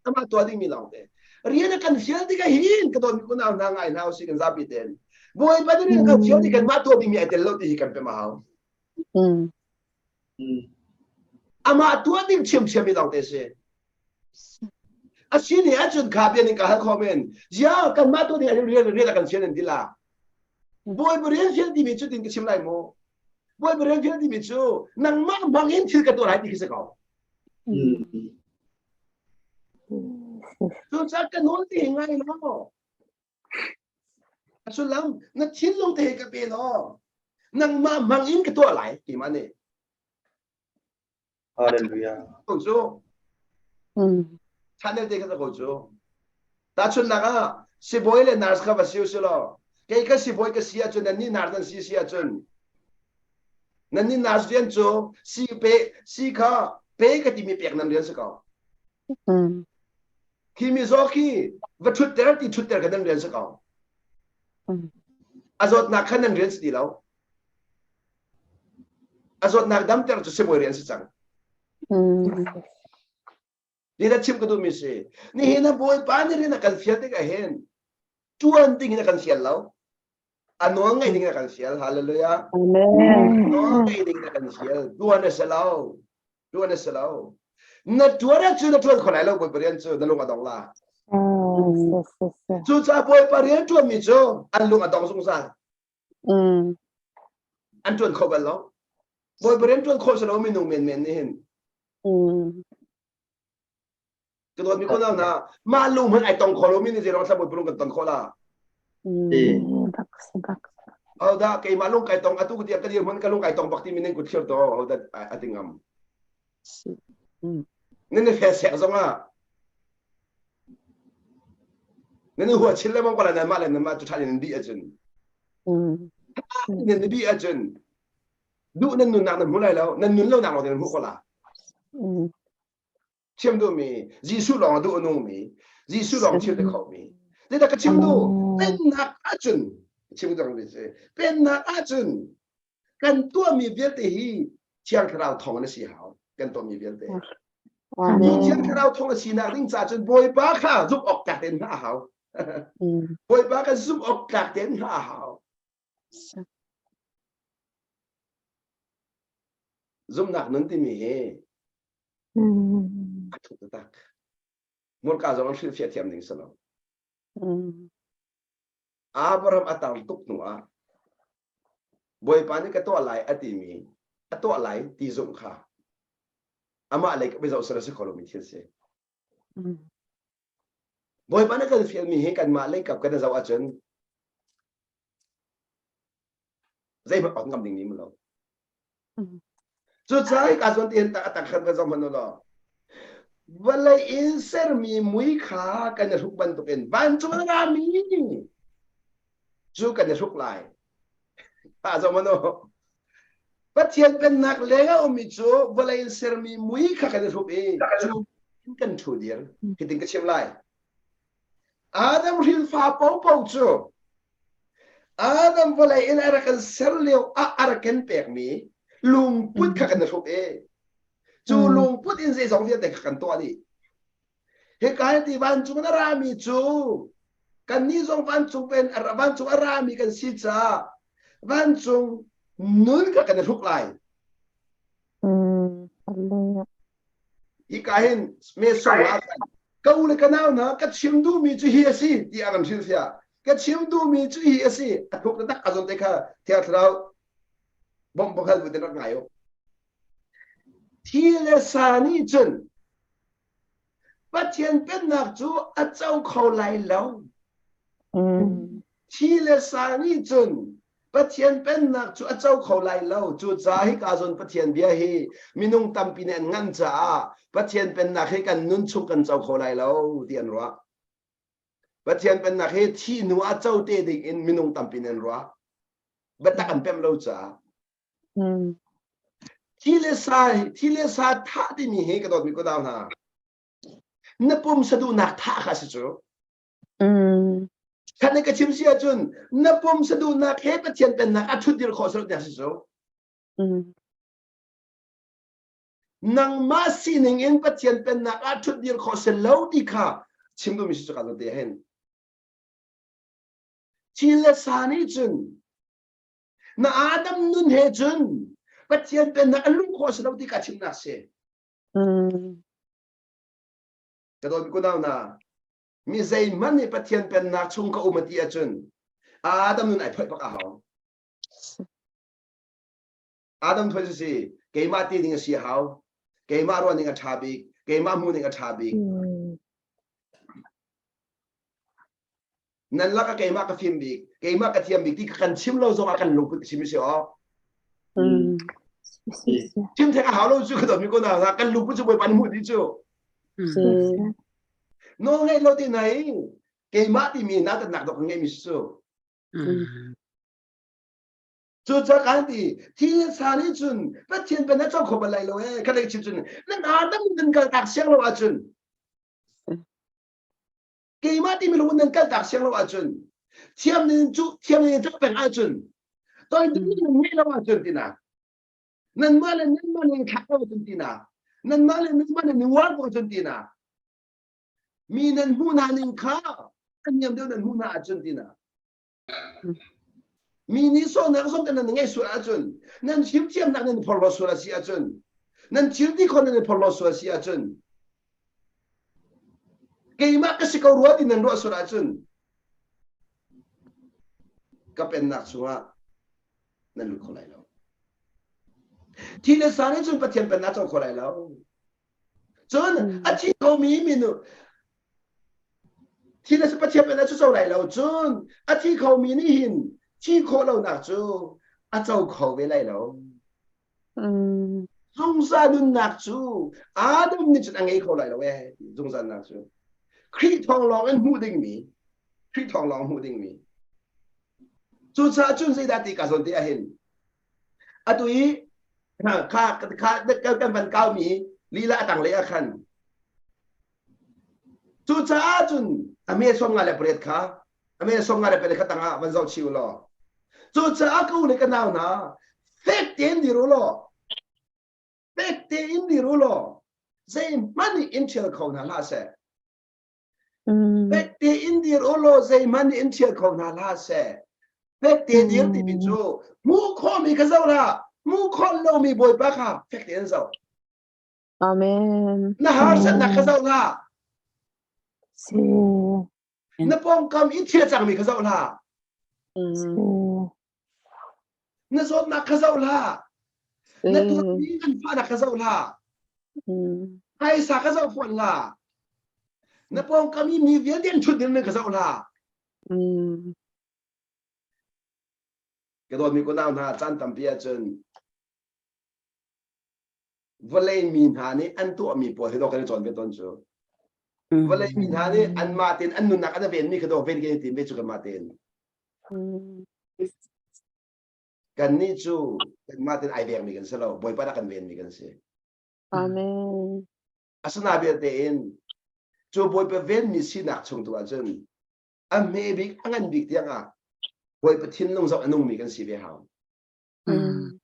Speaker 1: Amah tuah dingmi lawng te. Rian a kan fial tikah hin ka dawtmi unau hna ngai hna usih kan zapi ten. Bawipa nih rian kan fial tik kan mah tuah dingmi ai tel lo ti hi kan pem a hau. Amah tuah ding ṭhiamṭhiam i lawng te si. A si ni ahcun kha bia ning ka hal khawh men. Zia kanmah tuah ding ah rian rian a kan fial nan ti la. Bawipa rian fial timi cu tin ka chim lai mu. Bawipa rian fial timi cu nangmah hmang in thil ka tuah lai ti khi si ko. Cucaah ka nawl ti hi ngai law. A sullam na thinlung te hi ka pe law nangmah hmang in ka tuah lai keimah nih.
Speaker 4: Hallelujah.
Speaker 1: Ko cu. Channel te kha ko cu. Tahchunhnak ah sibawi le nurse kha va si usih law kei ka sibawi ka si ahcun nannih nurse nan si si ahcun nannih nurse rian cu si pe si kha pe ka timi pek nan rian si ko. Khi mizaw khi va ṭhutter ti ṭhutter kha nan rian si ko. A zawtnak kha nan rian si ti lo. A zawtnak damter cu sibawi rian si cang. Ni na chim ka duhmi si. Nihin ah Bawipa nih rian a kan fial tikah hin ṭuan ding in a kan fial lo. A nawl ngaih ding in a kan fial. Hallelujah.
Speaker 2: Amen.
Speaker 1: Nawl ngaih ding in a kan fial. Ṭuan a si lo. Ṭuan a si lo. Na ṭuan ahcun na ṭuan kho lai lo Bawipa rian cu na lung a dong la. Cucaah Bawipa rian ṭuanmi cu an lung a dong zungzal. An ṭuan kho bal lo. Bawipa rian ṭuan khawh si lo minung menmen nih hin. Ka dawtmi ko hna, mah lung hmanh ai tong kho lomi nih zeiruang thla Bawipa lung kan ton khawh la? Hodah keimah lung kai tong atu tiang ka dirhmun ka lung kai tong bak timi nan kut thlir to hodah a ti ngam. Nan i fel sek zong ah nan i hua chin lemang ko la nan mah le nan mah cu ṭha in nan bih ahcun nan i bih ahcun duh nan nunnak nan hmu lai lo nan nun lonak lawng nan hmu ko la. Chim duhmi Jesuh lawng a duh a nungmi Jesuh lawng thil ti khomi zeidah ka chim duh pennak ahcun chim dang mi si pennak ahcun kan tuahmi vialte hi Thiang Thlarau thawng in a si hau kan tuahmi vialte cu Thiang Thlarau thawng a sinak ding caah cun Bawipa kha zumh awk tlak tein hngah a hau Bawipa kha zumh awk tlak tein hngah a hau zumhnak nun timi hi a thuk taktak hmurka zong an hrilhfiah thiam ding si lo Abraham a tar tuk hnu ah Bawipa nih ka tuah lai a timi a tuah lai ti zumh kha amah lei ka bizoh sal a si kho lomi thil si. Bawipa nih kan fialmi hi kanmah lei kap kan zoh ahcun zeihmanh awk ngam ding ni mu lo. Cucaah hika zawn ti hin tak a tak khan kan zoh hmanh u law vawlei in sermi mui kha kan i hruk bantukin vancung in rami cu kan i hruk lai. Ha zoh hmanh u. Pathian pennak leng a ummi cu vawlei in sermi mui kha kan i hruk i cu kan ṭhu dir. Hitin ka chim lai. Adam hrinfa popo cu. Adam vawlei in a rak kan ser lio ah a rak kan pekmi lungput kha kan hruk i cu lungput in zeizong vialte kha kan tuah dih. Hika hi ti vancung in a rami cu kannih zong vancung pen vancung a rami kan si caah vancung nun kha kan i hruk lai. Hika hin me song ah ka u le ka nau hna ka chim duhmi cu hi a si tiah kan hrilhfiah. Ka chim duhmi cu hi a si. A thuk taktak a zawn te kha Thiang Thlarau bawmh pakhat bu te rak ngai u. Thi le sa nih cun Pathian pennak cu a co kho lai lo. Thi le sa nih cun Pathian pennak cu a co kho lai lo. Cucaah hika zawn Pathian bia hi minung tampi nih an ngan caah Pathian pennak hi kan nun chung kan co kho lai lo ti an ruah. Pathian pennak hi thi hnu ah co te ding in minung tampi nih an ruah. Biatak an pemh lo caah. Thi le sa thi le sa thah timi hi ka dawtmi kunau hna. Na pum saduhnak thah kha si cu. Khan ka chim si ahcun na pum saduhnak he Pathian pennak a ṭhut dir khawh silo tiah si cu. Nangmah sining in Pathian pennak ah ṭhut dir khawh si lo ti kha chim duhmi si cu ka te hin. Thil le sa nih cun na Adam nun he cun Pathian pennak a luh khawh si lo ti kha chimnak si. Ka dawt kunau na mi zeihmanh nih Pathian pennak chung ka um a ti ahcun Adam nun ai phoih bak a hau. Adam phoih si keimah ti ding a si a hau. Keimah ruah ning a ṭha bik. Keimah hmuh ning a ṭha bik. Nan lakah keimah ka fim bik, keimah ka thiam bik ti kan chim lo zong ah kan lungput chim si aw. Chim thek a hau lo cu ka dawt mi ko na kan lungput cu Bawipa nih hmuh dih cu. Nawl ngeih lo ti nai keimah timi nautatnak dok ngeih mi cu. Cucaah kan ti thil sa nih cun Pathian pen a co kho bal lai lo ee ka lei chim cun nan Adam nan kal tak siang lo ahcun keimah timi lung nan kal tak siang lo ahcun thiam nin cu thiam nin cuk peng ahcun toi ding nan ngeih lo ahcun tina nanmah le nanmah nan thlak lo ahcun tina nanmah le nanmah nan uar ko ahcun tina mi nan hmuh hna ning kha an niam deuh nan hmuh hna ahcun tina Mi nih sawhnak zong nan ngeih sual ahcun nan fimthiamnak nan phorhlaw sual a si ahcun nan thil ti khon nan phorhlaw sual a si ahcun keimah ka si ko rua ti nan ruah sual ahcun ka pennak chungah nan lut kho lai lo. Thi le sa nih cun Pathian pennak co kho lai lo. Cun a thi khomi minu Thil a si Pathian pen a cu co lai lo cun a thi khomi nih hin thi khawh lonak cu a co kho ve lai lo. Zungzal nunnak cu Adam nih cun a ngei kho lai lo ee zungzal nak cu. Khrih thawng lawng in hmuh dingmi Khrih thawng lawng hmuh dingmi. Cucaah cun zeidah ti ka zawn te ah hin atu i kha kha kan van kaumi lila a tanglei ah khan Cucaah cun a me som nga le pariat kha a me som nga le pariat kha tangah van zoh chih u law cucaah ka u le ka nau hna fek tein dir u law fek tein dir u law zeihmanh nih in ṭhial kho hna hlah seh fek tein dir u law zeihmanh nih in ṭhial kho hna hlah seh fek tein dir timi cu hmuh khawhmi kha zoh hlah hmuh khawh lomi Bawipa kha fek tein zoh
Speaker 2: Amen.
Speaker 1: Na harsatnak kha zoh hlah.
Speaker 3: Si.
Speaker 1: Na pawngkam i thil a cangmi kha zoh hlah.
Speaker 3: Si.
Speaker 1: Na zawtnak kha zoh hlah. Na tuahmi nganfahnak kha zoh hlah. Phaisa kha zoh fawn hlah. Na pawngkam i mi vialte an ṭhut ding kha zoh hlah. Ka dawtmi kunau hna caan tampi ahcun vawlei mi hna nih an tuahmi pawl hi dawh kan i cawn ve tawn cu. Vawlei mi hna nih anmah tein an nunnak an venmi kha dawh ven kan i tim ve cu kanmah tein. Kannih cu kanmah tein ai vengmi kan si lo, Bawipa dah kan venmi kan si.
Speaker 2: Amen.
Speaker 1: Asina vialte in cu Bawipa venmi sinak chung tu ahcun a hme bik a ngan bik tiang ah Bawipa thinlung zoh a nungmi kan si ve hau.
Speaker 3: Mm.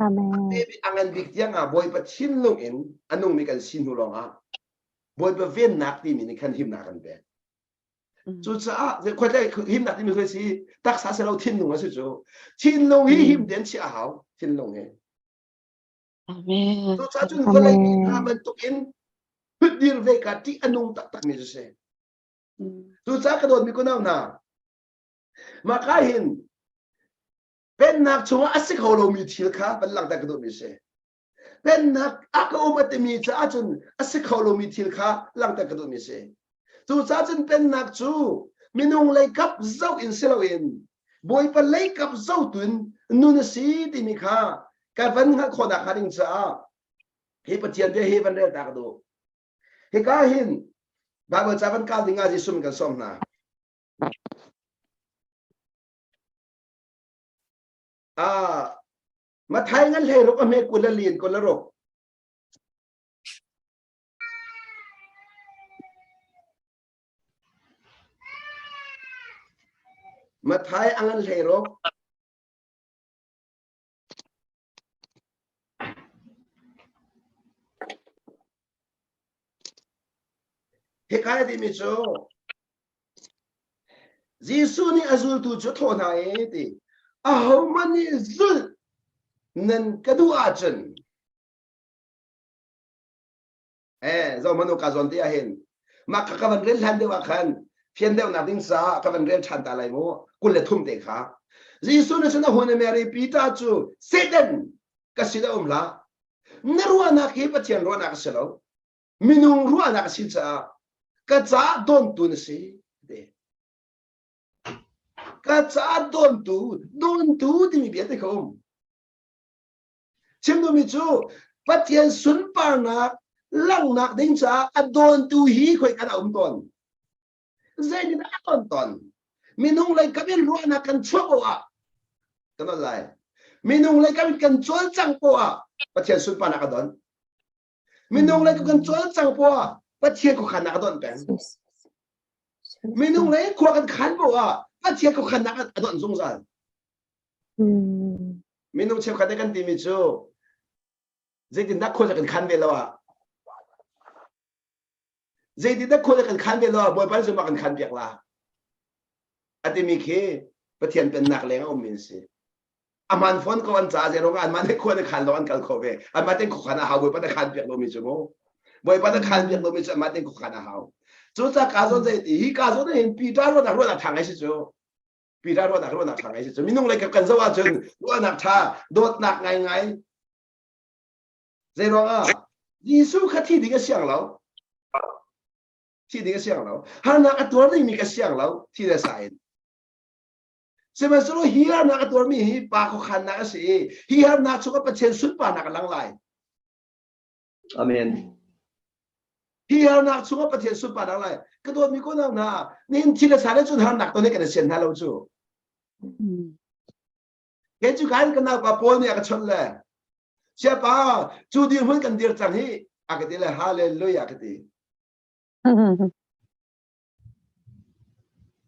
Speaker 2: Amen.
Speaker 1: A ngan bik tiang ah Bawipa thinlung in a nungmi kan si hnu lawng ah Bawipa vennak timi nih khan himnak kan pek. Cucaah khuatlai himnak timi khi si taksa si lo thinlung a si cu. Thinlung hi him tein chiah a hau thinlung hi.
Speaker 2: Amen.
Speaker 1: Cucaah cun vawlei mi hna bantukin dir ve ka ṭih a nung taktakmi cu si. Cucaah ka dawtmi kunau hna, mah ka hin pennak chungah a si kho lomi thil kha van langhter ka duhmi si. Pennak a ka um a timi caah cun a si kho lomi thil kha langhter ka duhmi si. Cucaah cun pennak cu minung lei kap zoh in si loin Bawipa lei kap zoh tuin nun a si timi kha ka van hngalh khawhnak hnga ding caah hi Pathian bia hi van rel ta ka duh. Hika hin Bible ca van kal ding ah Jesuh min kan sawm hna. Ah, Mathai ngan hlei ruk a hme kul le lin kul le ruk. Mathai a ngan hlei ruk. Hika a timi cu Jesuh nih a zultu cu a thawh hna i ti ahohmanh nih zulh nan ka duh ahcun eh zohhmanh u ka zawn te ah hin mah kha ka van rel hlan deuh ah khan fian deuhnak ding caah ka van rel ṭhan ta lai mu 23 te kha Jesuh nih cun a hun i Mary Peter cu Satan ka sin a um hlah na ruahnak hi Pathian ruahnak a si lo minung ruahnak a si caah ka caah dawntu na si ti ka caah dawntu dawntu timi bia te kha um Chim duhmi cu Pathian sunparnak langhnak ding caah a dawntu hi khoi kan a um tawn. Zeitin a don tawn? Minung lei kam in ruahnak kan chuah poah ah kan on lai. Minung lei kam in kan cawlcang poah ah Pathian sunparnak a don. Minung lei kan cawlcang poah ah Pathian khuakhannak a don peng. Minung lei khua kan khan poah ah Pathian khuakhannak a don zungzal. Minung cheukhat nih kan timi cu zeitindah khua kan khan ve lo ah zeitindah khua kan khan ve lo ah Bawipa nih cun kan khan piak la a timi khi Pathian pennak leng a ummi an si. A man fawn ko an caah zei ruangah anmah nih khua na khan lo an kal kho ve. Anmah ten khuakhan a hau Bawipa na khan piak lomi cu mu. Bawipa na khan piak lomi cu anmah ten khuakhan a hau. Cucaah ka zawn zei ti hi ka zawn hin Peter ruahnak ruahnak ṭha ngai si cu. Peter ruahnak ruahnak ṭha ngai si cu minung lei kan zoh ahcun ruahnak ṭha dawtnak ngaingai zei ruangah Jesuh kha thi ding a siang lo thi ding a siang lo harnak a tuar dingmi ka siang lo thi le sa in sihmanhsehlaw hi harnak a tuarmi hi pa khuakhannak a si i hi harnak chungah Pathian sunparnak a lang lai
Speaker 4: Amen.
Speaker 1: Hi harnak chungah Pathian sunparnak lai. Ka dawtmi ko hna, nihin thil le sa le cun harnak ton kan sian hna lo cu. Kei cu kan kan naupa Paul nih a ka chawnh le Siapa cu dirhmun kan dir cang hi a ka ti le hallelujah ka ti.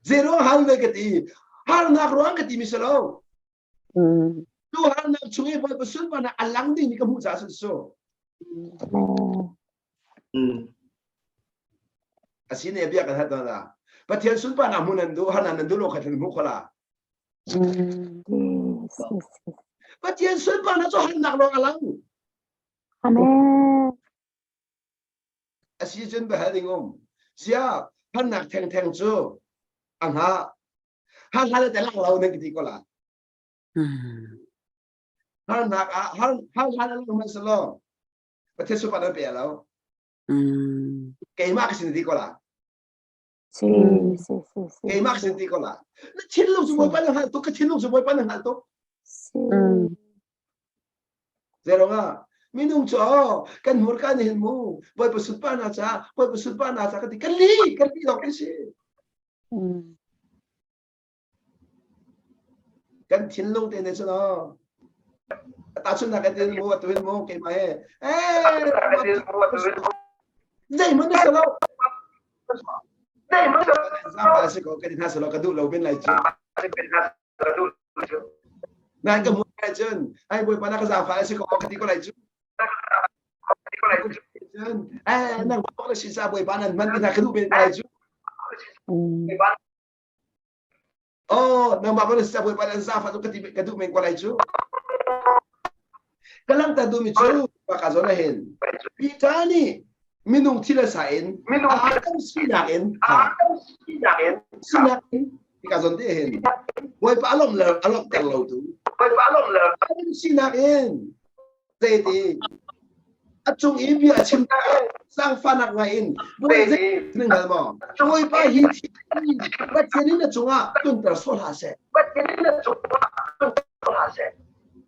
Speaker 1: Zei ruang hallelujah ka ti? Harnak ruang ka ti mi si lo. Tu harnak chung i Bawipa sunparnak a lang ding mi ka hmuh caah sun su. A si ne bia kan hat na. Pathian sunparnak hmun nan duh, harnak nan duh lo kha thil hmu khola. Pathian sunparnak cu harnak lawng a lang.
Speaker 2: Amen.
Speaker 1: A si cun bahal ding um. Sia harnak theng theng cu a hna har hlan te lang lo nan ka ti ko la harnak ah har har hlan lang hmanhsehlaw Pathian sunparnak nan pe lo keimah ka sin ti ko la
Speaker 2: Si, si, si, si.
Speaker 1: keimah ka sin ti ko la na thinlung cu Bawipa na hngalh tuk ka thinlung cu Bawipa na hngalh tuk
Speaker 2: Si.
Speaker 1: Zeiruangah minung cu oh, kan hmurka nih hin mu Bawipa sunparnak ca Bawipa sunparnak ca ka ti kan li kan li lawng kan si Kan thinlung te nih cun aw tahchunhnak kan tin mu atu hin mu keimah he eh zeihmanh na si lo. Zaangfah si ko ka ti hna selaw ka duh lo men lai cu. Nan ka hmuh lai cun ai Bawipa na ka zaangfah si ko ka ti ko lai cu. Cun eh nang bak na si ca Bawipa nan hman ti hna ka duh men ko lai cu. Oh, nangmah ban si Bawipa nan zaangfah cu ka ti ka duh men ko lai cu. Ka langhter duhmi cu ka zawn ah hin Peter nih minung thil a sa in Adam sinak in sinak in ka zawn te hin Bawipa a lawmh a lawmhter lo tu Adam sinak in zeiti a cung i bia a chim zaangfahnak ngai in bawi nan hngal maw bawipa hi Pathian in a cungah tlunter sawh hlah seh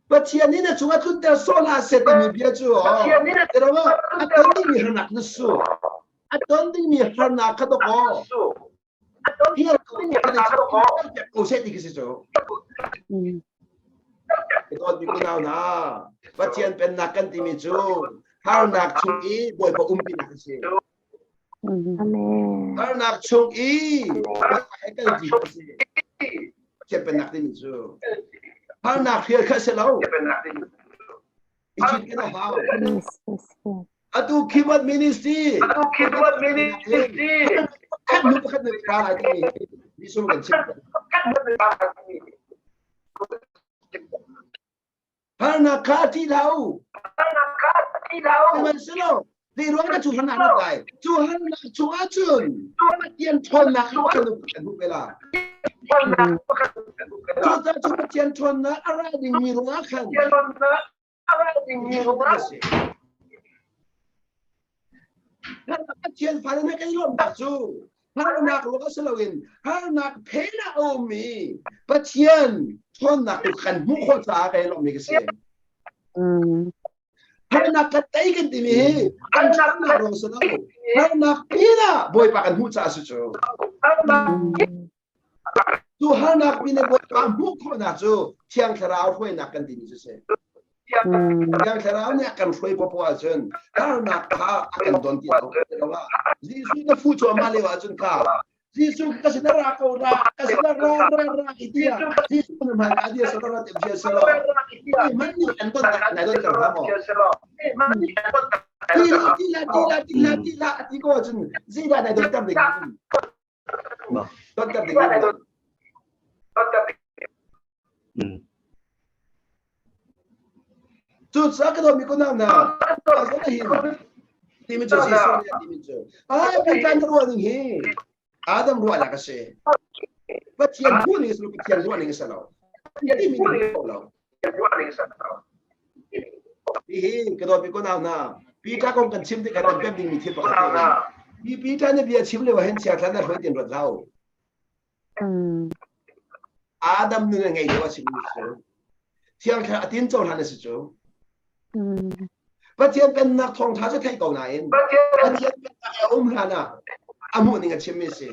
Speaker 1: Pathian in a cungah tlunter sawh hlah seh timi bia cu a ton dingmi harnak na su a ton dingmi harnak kha dawkaw ko seh ti khi si cu Dawt mi unau hna, Pathian pennak kan timi cu harnak chung i Bawipa umpinak a si.
Speaker 2: Amen.
Speaker 1: Harnak chung i Bawipa he kal ti a si. Pathian pennak timi cu harnak hrial kha a si lo. I cit kan a hau.
Speaker 2: Yes, yes, yes.
Speaker 1: Atu Keyboard Ministry.
Speaker 4: Atu Keyboard Ministry.
Speaker 1: Pakhat hnu pakhat na ra lai timi Jesuh kan chim. Harnak kha ṭih hlah u.
Speaker 4: Harnak kha ṭih hlah u.
Speaker 1: Sihmanhsehlaw zei ruang dah cu harnak na tlai? Cu harnak chungah cun Pathian ṭhawnnak kan kan hmuh ve la. Cucaah cu Pathian ṭhawnnak a ra dingmi ruangah khan Pathian fale na kan i lawmhnak cu harnak ruang a si loin harnak phen ah a ummi Pathian ṭhawnnak tu kan hmuh khawh caah kan i lawmmi ka si. Harnak kan tei kan timi hi kan ṭhawnnak ruang si lo. Harnak pin ah Bawipa kan hmuh caah a si cu. Cu harnak pin ah Bawipa hmuh khawhnak cu Thiang Thlarau hruainak kan timi cu si. Thiang Thlarau nih a kan hruai popoh ahcun harnak kha a kan don ti lo. Jesuh na fuh cuahmah lio ahcun kha Jesuh ka sin ra ko ra ka sin ra ra ra i tiah Jesuh na hmai ah dia salo ra tim sia salo man nih an don tak nai don ter hna maw tila tila tila tila tila ti ko ahcun zeidah nai don ter ding Don ter ding Cucaah ka dawtmi kunau hna, hin timi cu Jesuh nih a timi cu ai Peter na ruah ning hi Adam ruahnak a si. Pathian hmuh ning a si lo, Pathian ruah ning a si lo. Timi ning lo. Hihi ka dawtmi kunau hna, Peter kong kan chim tikah kan pem dingmi thil pakhat a si. Hi Peter nih bia chim lio ah hin chiathlan na hruai tin ruat hlah u. Adam nun a ngei lio a simi cu Thiang Thlarau a tin cohlan a si cu. Pathian pennak thawngṭha cu theih ko nain Pathian pennak a um hlan ah a hmuh ning a chimmi a si.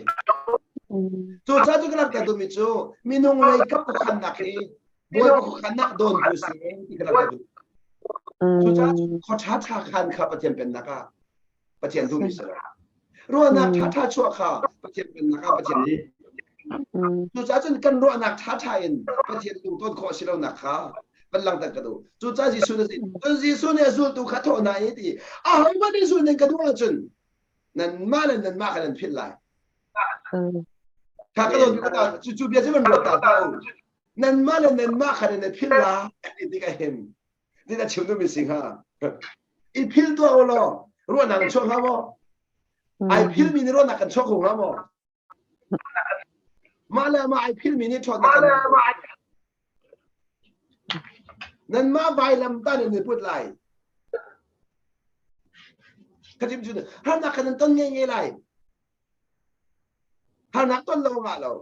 Speaker 1: Cucaah cu ka langhter duhmi cu minung lei kap khuakhannak hi Bawipa khuakhannak dawntu si ti ka langhter duh. Cucaah khua ṭhaṭha khan kha Pathian pennak ah Pathian duhmi si lo. Ruahnak ṭhaṭha chuah kha Pathian pennak ah Pathian nih. Cucaah cun kan ruahnak ṭhaṭha in Pathian lungton khawh si lonak kha van langhter ka duh. Cucaah Jesuh nih cun Jesuh nih a zultu kha thawh hna i ti ahohmanh nih zul ning ka duh ahcun nanmah le nanmah kha nan philh lai. Kha ka dawn cu cu bia cu van ruat ta ta u. Nanmah le nanmah kha nan philh la ti tikah hin ti na chim duhmi si hnga. I phil tuah u law ruahnak an chuak hnga maw? Ai philmi nih ruahnak kan chuak kho hnga maw? Mah le mah ai philmi nih ṭhawnnak kan Nanmah vailam ta nan i put lai. Ka chim cu harnak kha nan ton ngei ngei lai. Harnak ton lo ngah lo.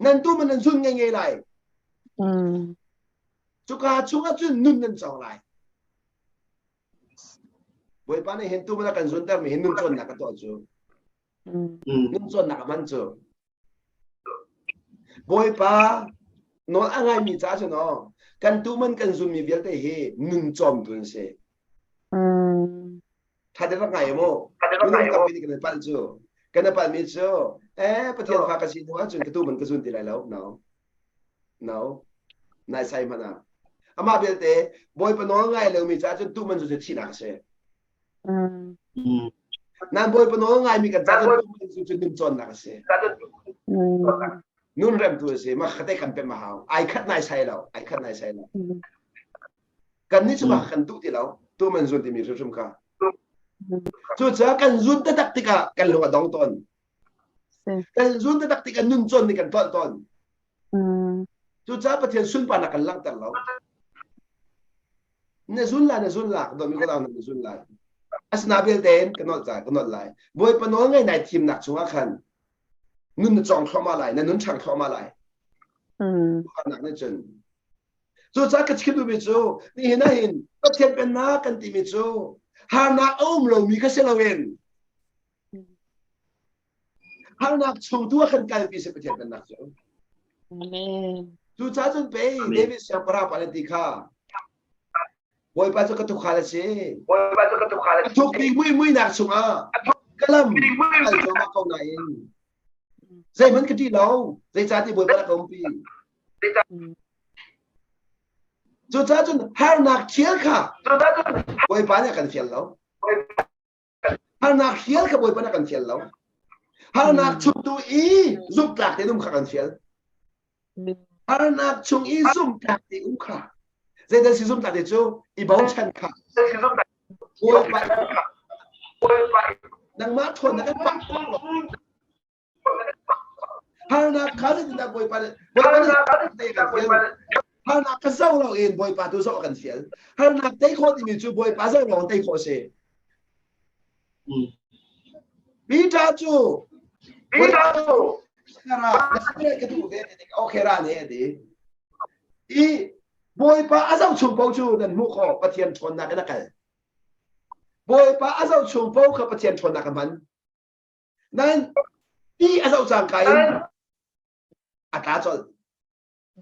Speaker 1: Nan tu man nan zun ngei ngei lai. Cuka chungah cun nun nan cawng lai. Bawipa nih hin tu man a kan zuntermi hi nun cawnnak a tuah cu. Nun cawnnak a hman cu. Bawipa nawl a ngaimi ca cu no kan tu man kan zunmi vialte hi nun cawmtu an si. Tha te rak ngai mu. Minung tampi nih kan i palh cu. Kan i palhmi cu eh Pathian fa ka si hnu ahcun ka tu man ka zun ti lai lo. No. No. Nai sai hmanh ah. Amah belte Bawipa nawl ngai lomi caah cun tu man zu cu thihnak a si.
Speaker 3: Mm.
Speaker 1: Nan Bawipa nawl ngaimi kan caah cun tu man zu cu nun cawnnak a si.
Speaker 3: Mm.
Speaker 1: Nun remtu a si. Mah kha te kan pem a hau. Ai khat nai sai lo. Ai khat nai sai lo.
Speaker 3: Mm.
Speaker 1: Kan nih cu mah kan duh ti lo. Tu man zun timi hrimhrim kha. Cucaah kan zun taktak tikah kan lung a dong tawn. Kan zun taktak tikah nun cawn nih kan tlolh tawn. Cucaah Pathian sunparnak kan langhter lo. Na zun lai, na zun lak, dawtmi ka na zun lai. Asina belte in ka nolh ka nolh lai. Bawipa nawl ngai nai thimnak chungah khan nun na cawng thluahmah lai, na nun ṭhang thluahmah lai. Nak nih cun Cucaah ka chim duhmi cu nihin ah hin Pathian pennak kan timi cu harnak a um lomi kha si loin harnak chung tu ah kan kalpi si Pathian pennak cu.
Speaker 3: Amen.
Speaker 1: Cucaah cun pei David siangpahrang pa ti kha Bawipa cu ka tukhal a si.
Speaker 4: Bawipa cu ka tukhal a
Speaker 1: si. A thuk bik mui muinak chungah ka lam kal cuahmah ko nain zeihmanh ka ṭih lo. Zeicahtiah Bawipa na ka umpi. Cucaah cun harnak thial kha Bawipa nih a kan fial lo. Harnak thial kha Bawipa nih a kan fial lo. Harnak chung tu i zumhtlak tein um kha kan fial. Harnak chung i zumhtlak te um kha. Zeidah si zumhtlak te cu i bochan kha. Bawipa nangmah ṭhawnnak kan pak lo. Harnak kha zeitindah Bawipa nih Bawipa nih harnak ka zoh lo in Bawipa tu zoh a kan fial. Harnak tei khawh timi cu Bawipa zoh lawng tei khawh a si. Peter cu
Speaker 4: Peter cu
Speaker 1: ka duh ve ti okay ra ne a ti. I Bawipa a zoh chung paoh cu nan hmuh khawh Pathian ṭhawnnak in a kal. Bawipa a zoh chung paoh kha Pathian ṭhawnnak a hman. Nain ti a zoh cangka in a tla colh.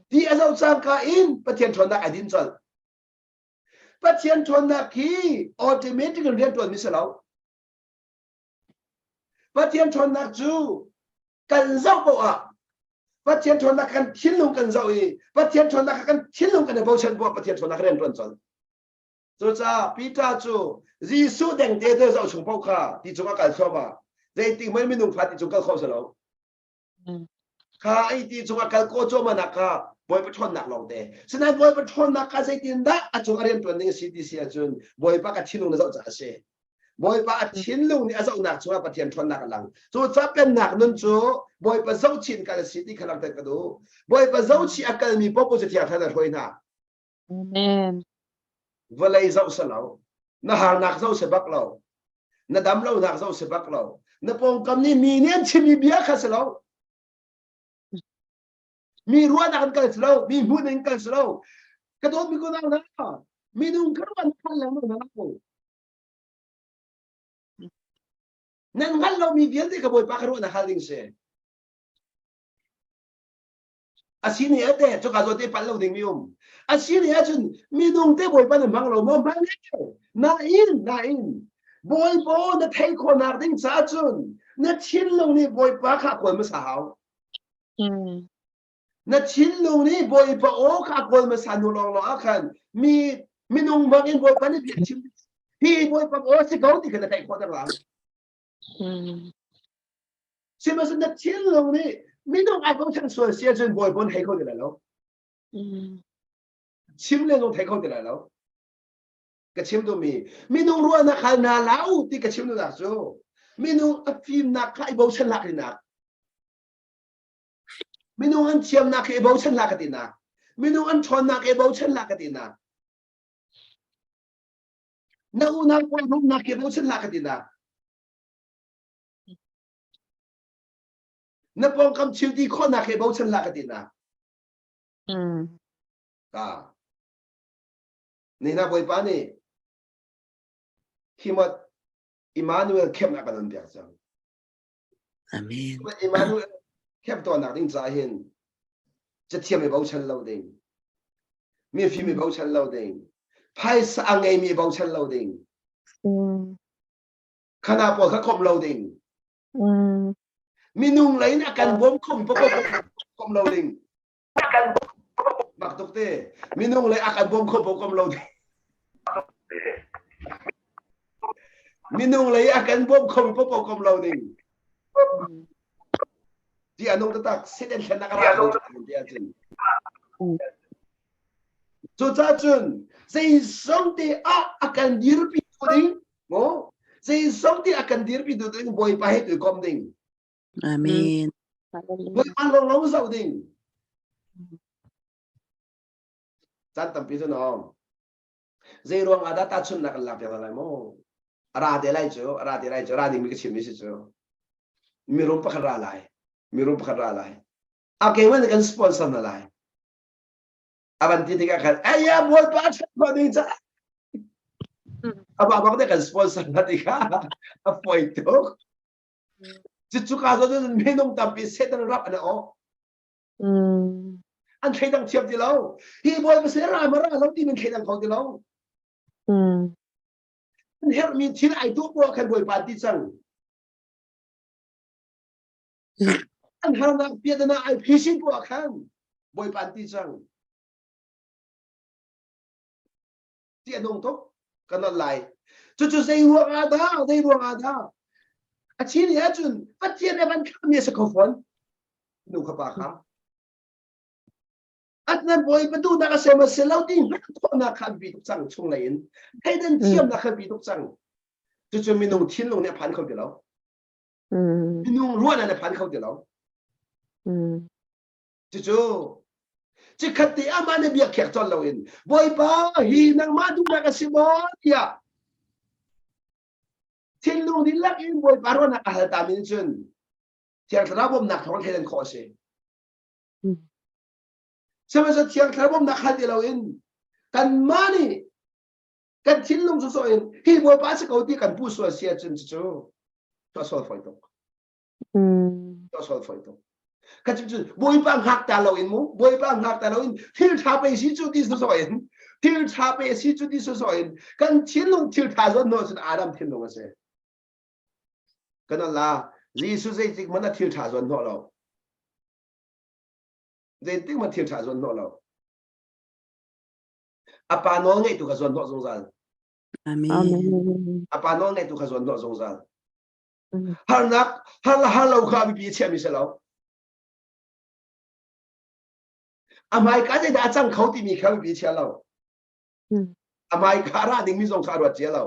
Speaker 1: Ti a zoh cangka in Pathian ṭhawnnak a din colh. Pathian ṭhawnnak hi automatic in rian ṭuanmi si lo. Pathian ṭhawnnak cu kan zoh paoh ah Pathian ṭhawnnak kan thinlung kan zoh i Pathian ṭhawnnak kan thinlung kan i bochan poah Pathian ṭhawnnak rian ṭuan colh. Cucaah Peter cu Jesuh dengte te zoh chung paoh kha ti cung a kal thluahmah. Zeitik hmanh minung fa ti cung kal kho si lo. Kha ai ti cung a kal ko cuahmah nak kha Bawipa ṭhawnnak lawng te. Sinain Bawipa ṭhawnnak kha zeitindah a cung a rian ṭuan ding a si ti si ahcun Bawipa ka thinlung na zoh caah a si. Bawipa a thinlung nih a zohnak cungah Pathian ṭhawnnak a lang. Cu ca pennak nun cu Bawipa zohchih in kal a si ti kha langhter ka duh. Bawipa zohchih a kalmi paoh cu Thiang Thlarau a hruai hna.
Speaker 3: Amen.
Speaker 1: Vawlei zoh si lo. Na harnak zoh si bak lo. Na dam lonak zoh si bak lo. Na pawngkam nih mi nih an chimmi bia kha si lo. Mi ruahnak an kal si lo. Mi hmuh ning kal si lo. Ka dawtmi ko nau hna. Minung kha ruah na hngal lengmang hna lo. Nan hngalh lomi vialte ka Bawipa ka ruahnak hal ding si. A si ni ate cuka zawn te pal lo ding mi um. A si ni ahcun minung te Bawipa na hmang lo maw hmang nain nain Bawipa na thei khawhnak ding caah cun na thinlung nih Bawipa kha kawl hmasa hau.
Speaker 3: Mm.
Speaker 1: Na thinlung nih Bawipa aw kha kawl hmasa hnu lawng lawng ah khan mi minung bang in Bawipa nih bia chim hi Bawipa aw si ko ti kha na theih khawh ter lai.
Speaker 3: Mm.
Speaker 1: Sihmanhsehlaw na thinlung nih minung ai bochan sual si ahcun Bawipa thei kho ti lai lo.
Speaker 3: Mm.
Speaker 1: Chim le zong thei kho ti lai lo. Ka chim duhmi minung ruahnak hal hna la u ti ka chim duhnak cu minung a fimnak kha i bochan hlah tinak. Minung an thiamnak kha i bochan hlah ka tinak. Minung an ṭhawnnak i bochan hlah ka tinak. Na unau pawl rumnak khi bochan hlah ka tinak. Na pawngkam thil ti khawhnak he bochan hlah ka ti na.
Speaker 3: Mm.
Speaker 1: Ka. Ni na Bawipa nih Himot Emmanuel khemnak kan on piak cang.
Speaker 5: Amen.
Speaker 1: Emmanuel khem tuahnak ding caah hin cathiam i bochan lo ding. Mi fim i bochan lo ding. Phaisa a ngeimi bochan lo ding.
Speaker 3: Mm.
Speaker 1: Khana pawl kha komh lo ding. Minung lei in a kan bawm khom komh lo ding. Bak tuk te. Minung lei a kan bawm kho komh lo ding. Minung lei a kan bawm kho popo komh lo ding. Ti anung tatak sit en thlen nak ra lo ti ahcun. Cucaah cun zeizong te ah a kan dirpi tu ding maw zeizong te a kan dirpi tu ding Bawipa he tu kom ding.
Speaker 5: Amen.
Speaker 1: Bawipa lawng lawng zoh ding. Caan tampi cu no. Zei ruang ah dah tahchunhnak kan lak piak lai maw? A ra te lai cu, a ra te lai cu, ra ding mi ka chim mi si cu. Mirum pakhat ra lai. Mirum pakhat ra lai. A keimah nih kan sponsor na lai. A van ti tikah khan, aya Bawipa ṭhat khawh ding ca. Amah bak nih kan sponsor na ti kha a fawi tuk. Cucu ka zawn minung tampi Satan rap an awh. An thleidang thiam ti lo. Hi Bawipa sin ra ma ra lo ti min thleidang kho ti lo. An herhmi thil ai tuah buah khan Bawipa ti cang. An harnak piatana ai phisin buah khan Bawipa an ti cang. Ti a nung tuk kan not lai. Cucu zei ruang ah dah zei ruang ah dah a chi ni ahcun Pathian nih van khami a si kho fawn. Nu kha pa kha. At nan bawi paduhnak a sem a si lo ti hngalh khawhnak kha an bi tuk cang chung lei in. Theidan thiamnak kha bi tuk cang. Cucu minung thinlung nih a phan kho ti lo. Minung ruahnak nih a phan kho ti lo. Cucu cikhat te amah nih biak khiak colh loin Bawipa hi nangmah duhnak a si maw tiah thinlung dihlak in Bawipa ruahnak a hal ta mi cun Thiang Thlarau bawmhnak thawng thleidan khawh a si. Sihmanhsehlaw Thiang Thlarau bawmhnak hal ti loin kanmah nih kan thinlung sawsawh in hi Bawipa a si ko ti kan puh sual si ahcun cucu tuah sual fawi tuk. Tuah sual fawi tuk. Ka chim cu Bawipa hngak ta loin mu Bawipa hngak ta loin thil ṭha pe si cu ti sawsawh in thil ṭha pe si cu ti sawsawh in kan thinlung thil ṭha zawn hnu cun Adam thinlung a si. Kan la Jesuh zeitik hmanh a thil ṭha zawn hnawh lo. Zeitik hmanh thil ṭha zawn hnawh lo. A pa nawl ngeih tu kha zawn hnawh zungzal.
Speaker 5: Amen.
Speaker 1: A pa nawl ngeih tu kha zawn hnawh zungzal. Harnak har har lo kha bipi chiahmi si lo. A hmaika zeidah a cang kho timi kha bipi chia lo. A hmaika a ra dingmi zong kha a ruat cia lo.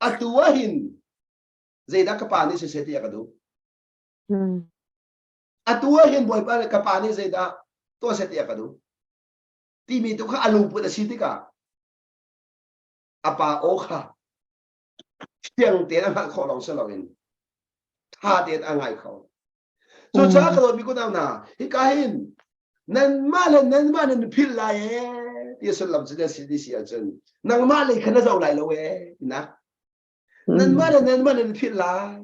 Speaker 1: Atu ah hin zeidah ka pa nih siseh ti a ka duh. Atu ah hin Bawipa ka pa nih zeidah tuah seh ti a ka duh. Timi tu kha a lungput a si tikah a pa aw kha fiang tein a hngalh khawh lawng si loin ṭha tein a ngai kho. Cucaah ka dawtmi kunau hna, hika hin nanmah le nanmah nan philh lai ee ti sullam cu na si ti si ahcun nangmah lei kha na zoh lai lo ee tinak. Nanmah le nanmah nan philh lai.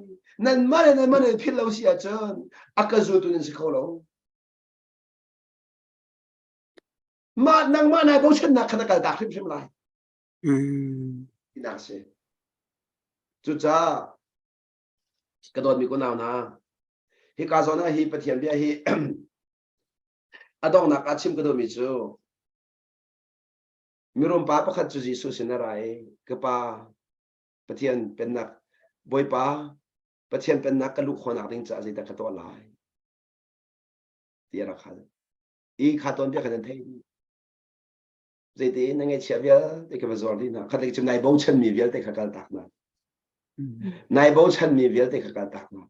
Speaker 1: Nanmah le nanmah nan philh lo si ahcun a ka zultu nan si kho lo. Mah nangmah nai bochannak kha na kaltak hrimhrim lai. Tinak si. Cucaah ka dawtmi kunau hna hika zawn ah hi Pathian bia hi a donghnak ah chim ka duhmi cu mirum pa pakhat cu Jesuh sin a ra i ka pa Pathian pennak Bawipa Pathian pennak ka luh khawhnak ding caah zeidah ka tuah lai ti a rak hal i kha tuanbia kha nan theih Zeite na ngaihchiah vialte ka va zuar dih hna. Khatlei cu nai bochanmi vialte kha kal tak hna. Nai bochanmi vialte kha kal tak hna.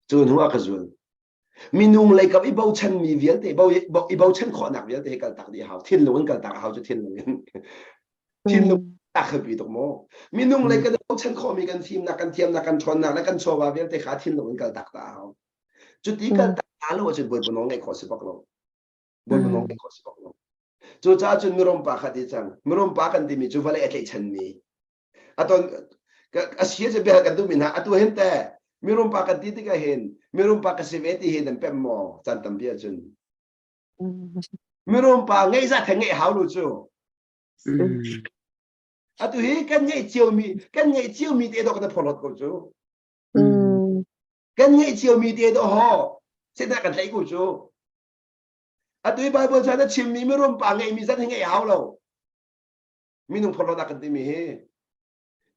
Speaker 1: Cu hnu ah ka zul. Minung lei kam i bochanmi vialte, i bochan khawhnak vialte hi kal tak dih hau. Thinlung in kal tak hau cu thinlung in. Thinlung tak kha tuk maw? Minung lei kan bochan khawhmi kan fimnak, kan thiamnak, kan ṭhawnnak le kan chawva vialte kha thinlung in kal tak ta hau. Cuti kal tak ta lo ahcun Bawipa nawl ngaih khawh si bak lo. Bawipa nawl ngaih khawh si bak lo. Cucaah cun mirum pa kha ti cang. Mirum pa kan timi cu vawlei a tlaihchanmi. A ton a si cu bia kan duhmi hna atu hin te mirum pa kan ti tikah hin mirum pa ka si ve ti hi nan pem maw caan tampi ahcun. Mirum pa ngeih zat he ngeih hau lu cu. Atu hi kan ngeih ciomi kan ngeih ciomi te dawh kan phorhlawt ko cu.
Speaker 2: Mm.
Speaker 1: Kan ngeih ciomi te dawh ho sinah kan tlaih ko cu. Atu hi Bible chan a chimmi mirum pa ngeihmi zat hi ngeih hau lo. Minung phorhlawt kan timi hi.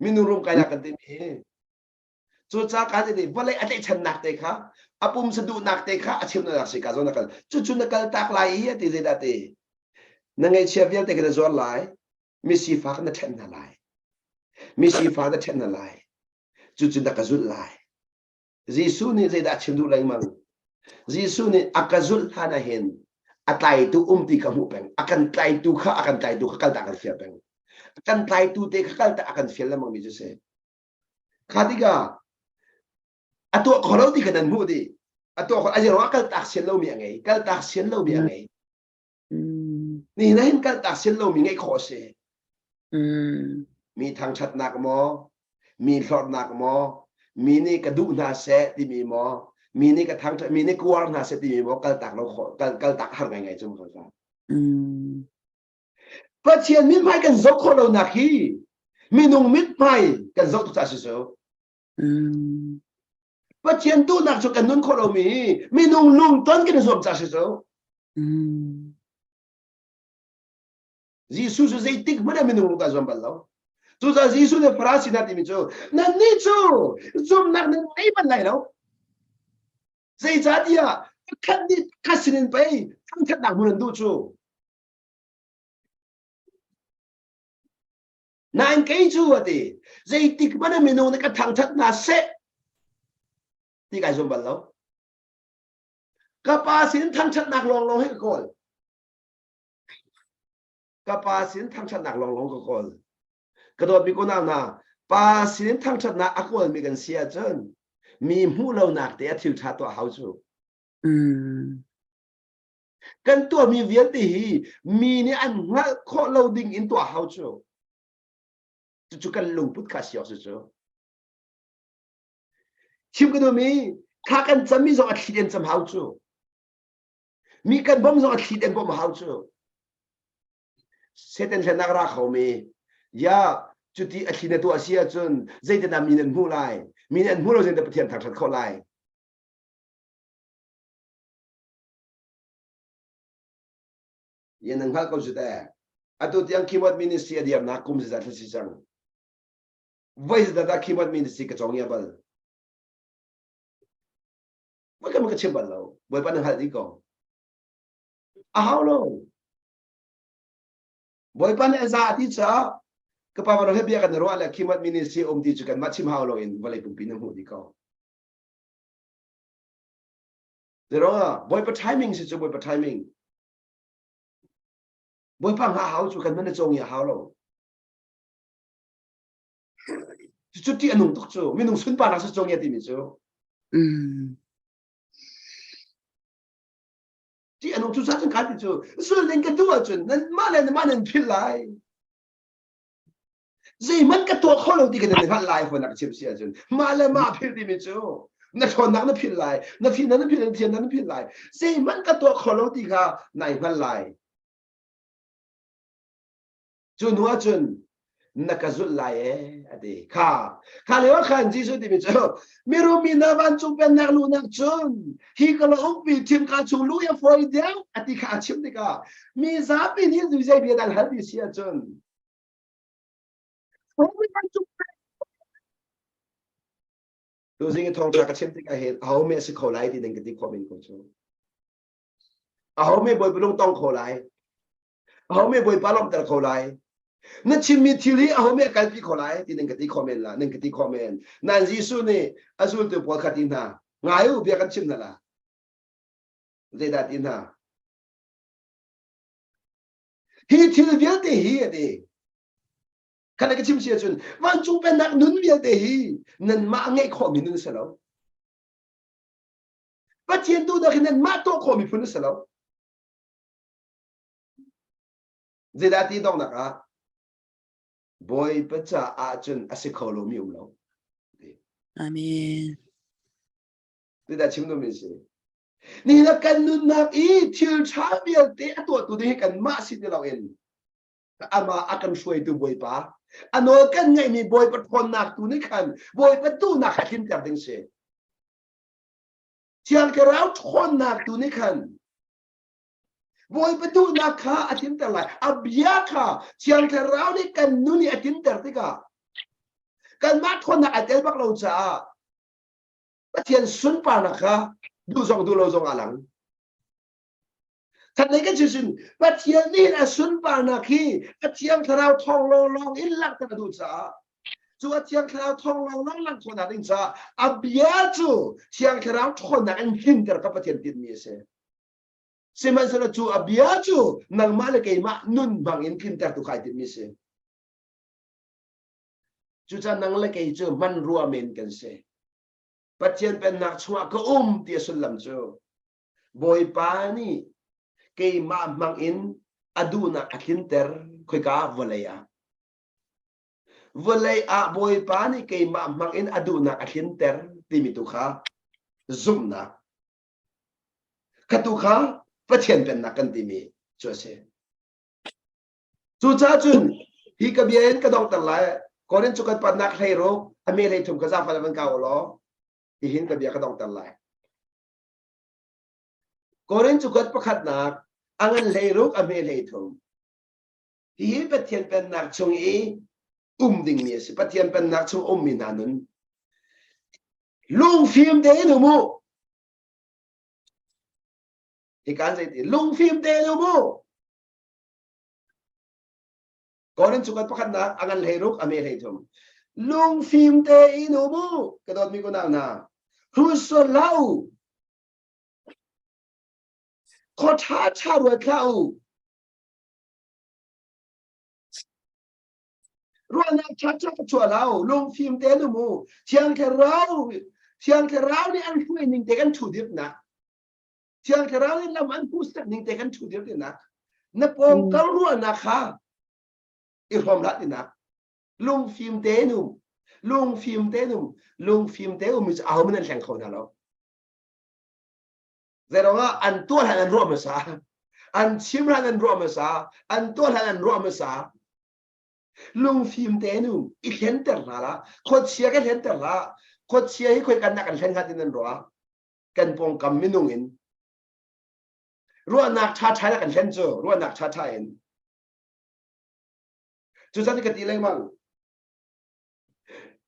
Speaker 1: Minung rum kai kan timi hi. Cucaah kan ti vawlei a tlaihchannak te kha a pumsa duhnak te kha a chim nak si ka zawn na kal. Cucu na kal tak lai i a ti zeidah ti. Na ngaihchia vialte kha na zuar lai. Mi sifak na ṭhen hna lai. Mi sifak na ṭhen hna lai. Cucu na ka zulh lai. Jesuh nih zeidah a chim duh lengmang? Jesuh nih a ka zulh hlan ah hin a tlaitu um ti kha hmuh peng. A kan tlaitu kha a kan tlaitu kha kaltak kan fial peng. A kan tlaitu te kha kaltak a kan fial lengmang mi cu si. Kha tikah a tuah kho lo ti kha nan hmuh dih. A tuah kho a ruangah kaltak sian lomi a ngei. Kaltak sian lomi a ngei. Nihin ah hin kaltak sian lomi ngeih khawh a si. Mi thangṭhatnak maw, mi hlorhnak maw, mi nih ka duh hna seh timi maw, mi nih ka thangṭhat, mi nih ka uar hna seh timi maw kaltak lo khawh, kal, kaltak har ngaingai cu maw Pathian mithmai kan zoh khawh lonak hi minung mithmai kan zoh tuk caah si cu. Pathian duhnak cu kan nun khawh lomi hi minung lungton kan i zuam caah si cu. Jesuh cu zeitik hmanh ah minung lung aa zuam bal lo. Cucaah Jesuh nih Farasi hna timi cu nannih cu zumhnak nan ngei bal lai lo. Zeicahtiah pakhat nih pakhat sinin pei thangṭhatnak hmun an duh cu. Nain kei cu a ti zeitik hmanh ah minung nih ka thangṭhat hna seh ti kai zum bal lo. Ka pa sin thangṭhatnak lawnglawng hi ka kawl. Ka pa sin thangṭhatnak lawnglawng ka kawl. Ka dawtmi ko nau hna, pa sin thangṭhatnak a kawlmi kan si ahcun mi hmuh lonak te a thil ṭha tuah hau cu.
Speaker 5: Mm.
Speaker 1: Kan tuahmi vialte hi mi nih an hngalh khawh lo ding in tuah hau cu. Cucu kan lungput kha si awk si cu. Chim ka duhmi, kha kan cammi zong a thli in cam hau cu. Mi kan bawmh zong a thli in bawmh hau cu. Satan hlenak ra khomi ya cuti a thli na tuah si ahcun zeitindah mi nan hmuh lai mi nih an hmuh lo zeitindah Pathian thangṭhat khawh lai Yan nan hngalh ko cu teh. Atu tiang keyboard ministry a dirnak kum zizat si cang. Voi zizat ah keyboard ministry ka cawng ya bal. Voi kan ka chim bal lo. Bawipa nan hngalh dih ko. A hau lo. Bawipa nih a za ti caah ka pa van he bia kan ruah le keyboard ministry um ti cu kan mah chim hau lo in vawlei pumpi na hmuh dih ko. Zero Bawipa timing si cu Bawipa timing. Bawipa hnga hau cu kan man na cawng i a hau lo. Cu ti a nung tuk cu minung sunparnak si cawng timi cu.
Speaker 5: Mm.
Speaker 1: Ti a nung cu sa cun kha ti cu sul ning ka duh ahcun nan mah le mah nan philh lai. Zeihmanh ka tuah kho lo ti kan in hngalh lai fawn nak chim si ahcun mah le mah philh timi cu na ṭhawnnak na philh lai na fimnak na philh na thiamnak na philh lai zeihmanh ka tuah kho lo ti kha nai hngal lai cu hnu ahcun na ka zulh lai ee a ti kha kha lio ah khan Jesuh timi cu mirum mi hna vancung pennak luhnak cun hi ka lo umpi thimka chung luh a fawi deuh a ti kha a chim tikah mi zapi nih zei bia dang hal ti si ahcun Tuzing i thawngṭha ka chim tikah hin aho me a si kho lai ti ding ka ti khawh men ko cu. Aho me Bawipa lung tong kho lai. Aho me Bawipa lawmhter kho lai. Na chimmi thil hi aho me a kalpi kho lai ti ding ka ti khawh men la, ning ka ti khawh men. Nain Jesuh nih a zultu pawl kha ti hna, ngai u bia kan chim hna la. Zeidah ti hna? Hi thil vialte hi a ti. Khan ka chim si ahcun vancung pennak nun vialte hi nanmah ngeih khawhmi nun si lo. Pathian duhnak hi nanmah tuah khawhmi phun si lo. Zeidah ti donghnak ah Bawipa caah cun a si kho lomi um lo.
Speaker 5: Amen.
Speaker 1: Zeidah chim duhmi si? Nihin ah kan nunnak i thil ṭha vialte a tuahtu ding hi kanmah si ti loin. Amah a kan hruaitu Bawipa, a nawl kan ngaihmi Bawipa ṭhawnnak tu nih khan Bawipa duhnak a tlinter ding si. Thiang Thlarau ṭhawnnak tu nih khan Bawipa duhnak kha a tlinter lai. A bia kha Thiang Thlarau nih kan nun i a tlinter tikah kanmah ṭhawnnak a tel bak lo caah Pathian sunparnak kha duh zong duh lo zong a lang. Thatlei kan chim Pathian nih a sunparnak hi a Thiang Thlarau thawng lawnglawng in langhter a duh caah cu a Thiang Thlarau thawng lawnglawng langh khawhnak ding caah a bia cu Thiang Thlarau ṭhawnnak in tlinter ka Pathian tinhmi a si. Sihmanhsehlaw cu a bia cu nangmah le keimah nun hmang in tlinter tu kai tinhmi a si. Cucaah nang le kei cu hmanrua men kan si. Pathian pennak chungah ka um ti a sullam cu Bawipa nih keimah hmang in a duhnak a tlinter khoika vawlei ah. Vawlei ah Bawipa nih keimah hmang in a duhnak a tlinter timi tu kha zumhnak. Kha tu kha Pathian pennak kan timi cu a si. Cucaah cun hi ka bia in ka donghter lai. Korin cu kan patnak hlei ruk a me hlei thum ka zaangfah van kau law hihin ka bia ka donghter lai. Korin cu god pakhatnak a ngan hlei ruk a hme hlei thum. Hihi Pathian pennak chung i um dingmi a si. Pathian pennak chung ummi hna nun. Lungfim tein um u. Hi kan zei ti lungfim tein um u. Korin cu kan pakhatnak a ngan hlei ruk a me hlei thum. Lungfim tein um u ka dawtmi kunau hna. Hrut sual hlah u. Khua ṭha ṭha ruat hlah u. Ruahnak ṭha ṭha ka chuah hlah u. Lungfim tein um u. Thiang Thlarau Thiang Thlarau nih an hruai ning te kan ṭhu dirnak. Thiang Thlarau nih lam an hmuhsak ning te kan ṭhu dir tinak. Na pawngkam ruahnak kha i hrawm hlah tinak. Lungfim tein um. Lungfim tein um. Lungfim tein um mi cu ahohmanh an hleng kho hna lo. Zeiruangah an tuah hlan an ruah hmasa. An chim hlan an ruah hmasa. An tuah hlan an ruah hmasa. Lungfim tein um. I hlenter hna la. Khuachia ka hlenter hlah. Khuachia hi khoi kan nak an hlen hnga tin an ruah. Kan pawngkam minung in. Ruahnak ṭha ṭha in kan hlen cu. Ruahnak ṭha ṭha in. Cucan ka ti lengmang.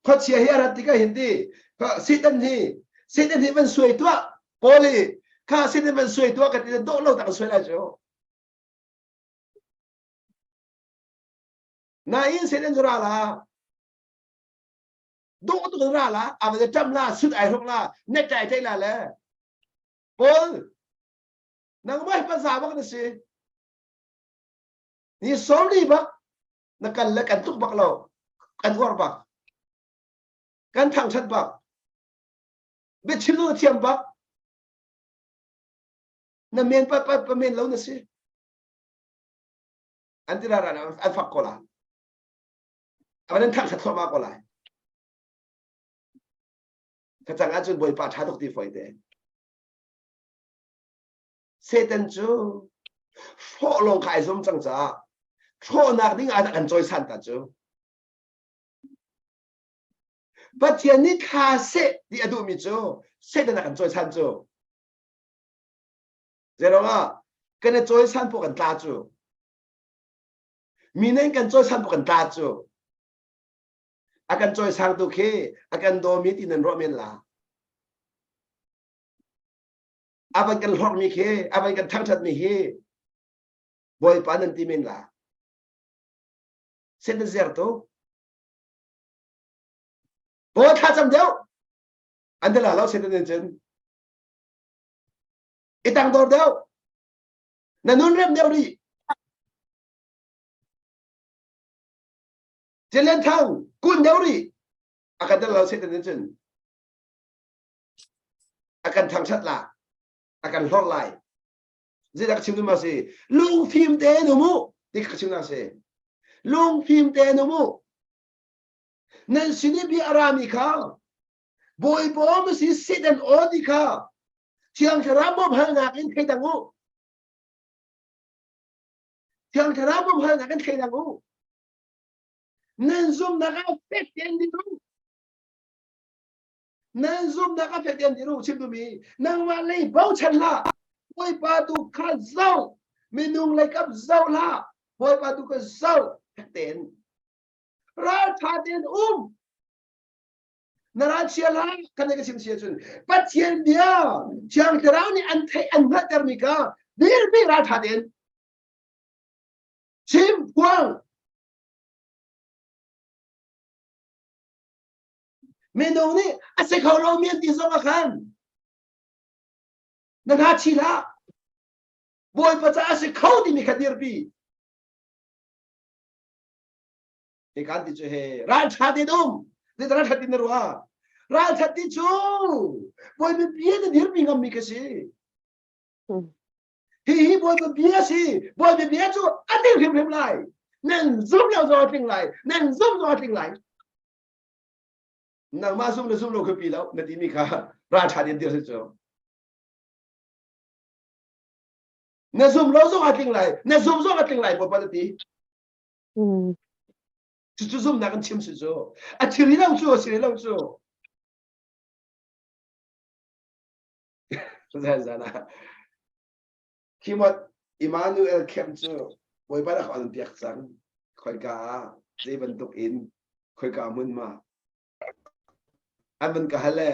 Speaker 1: Khuachia hi a rat tikah hin ti Satan hi Satan hi van suai tuah Paul hi kha Satan van suai tuah ka ti dawh lo tak suai lai cu. Nain Satan cu ra la dawh tuk ra la a va ṭam la sut ai hruk la net ai ṭai la le Paul nangmah hi paza bak na si Ni sorry bak na kal le kan tuk bak lo kan uar bak kan thangthat bak biachim na thiam bak na men pa pa pa men lo na si an ti ra ra an fak ko la avan an thangthat thluahmah ko lai ka cang ahcun bawipa tha tuk ti foi te Satan cu hrawh lawng kha ai zum cang caah hrawhnak ding ah kan cawisan ta cu. Pathian nih thla seh ti a duhmi cu Satan a kan cawisan cu. Zeiruangah kan i cawisan pawh kan tla cu. Mi nih kan cawisan pawh kan tla cu. A kan cawisangtu khi a kan dawmi ti nan ruah men la. A van kan hlorhmi khi a van kan thangṭhatmi hi Bawipa nan ti men la Satan zer tu Bawi thla cam deuh an ti la lo Satan in cun i tang dor deuh na nun rem deuh rih Jelen thang kun deuh rih a kan tel lo Satan in cun a kan thangṭhat la a kan hlorh lai zeidah ka chim duh ma si lungfim tein um u ti ka chim na si lungfim tein um u nan sin i bia a rami kha bawipa aw ma si Satan aw ti kha thiang thlarau bawmh halnak in thei dang u. Thiang Thlarau bawmhalnak kan thei lang u. Nan zumnak ah fek tein dir u. Nan zumnak ah fek tein dir u chim duhmi nangmah lei bochan hlah. Bawipa tu kha zoh. Minung lei kap zoh hlah. Bawipa tu kha zoh fek tein. Ralṭha tein um. Na ralchia hlah kan ka chim sia cun Pathian bia Thiang Thlarau nih an theih an hngalhtermi kha dirpi ralṭha tein chim phuang minung nih a si kho lomi an ti zong ah khan na hna chi hlah bawipa caah a si kho timi kha dirpi Hi kan ti cu he ralṭha tein um zei ralṭhat tin na ruah ralṭhat ti cu bawipa bia na dirpi ngammi ka si hi hi bawipa bia si bawipa bia cu a tling hrimhrim lai nan zum lo zong a tling lai nan zum zong a tling lai nangmah zum le zum lo kha pi lo na timi kha ralṭha tein dir si cu na zum lo zong a tling lai na zum zong a tling lai bawipa na ti Cucu zumhnak an chim si cu. A thiri lo cu, a siri lo cu. Zan zan ah. Khimot Emmanuel Camp cu Bawipa rak on piak cang. Khoika ah zei bantuk in khoika hmun ma. An van ka hal le.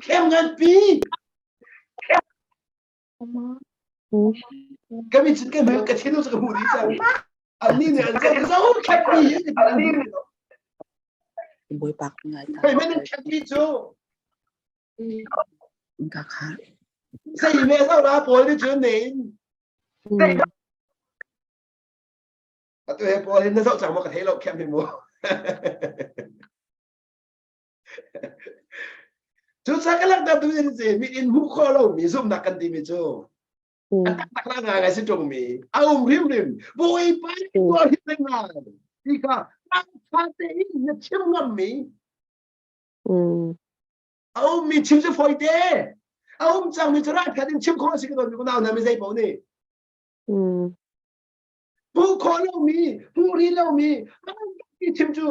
Speaker 1: Khem ngan pi. Ka mit cun ka hmu ka thinlung cu ka hmuh dih cang. Annih nih an zoh zo khat mi
Speaker 5: Bawipa ka ngai ta.
Speaker 1: Hei men khat mi cu
Speaker 5: Ka kha.
Speaker 1: Sei me zo ra pawl nih cun nein. Atu he pawl hin na zoh cang maw ka thei lo khem hi mu. Cucaah ka langhter tu in si mit in hmuh khawh lomi zumhnak kan timi cu a taktak la ngai ngai si ṭungmi a um hrimhrim Bawipa nih tuah hrimhrim ngai ti kha ṭha tein na chim ngammi a ummi chim cu fawi te a um cangmi cu ralkhat in chim khawh a si ka dawtmi unau hna mi zei paoh nih hmuh khawh lomi hmuh rih lomi ti chim cu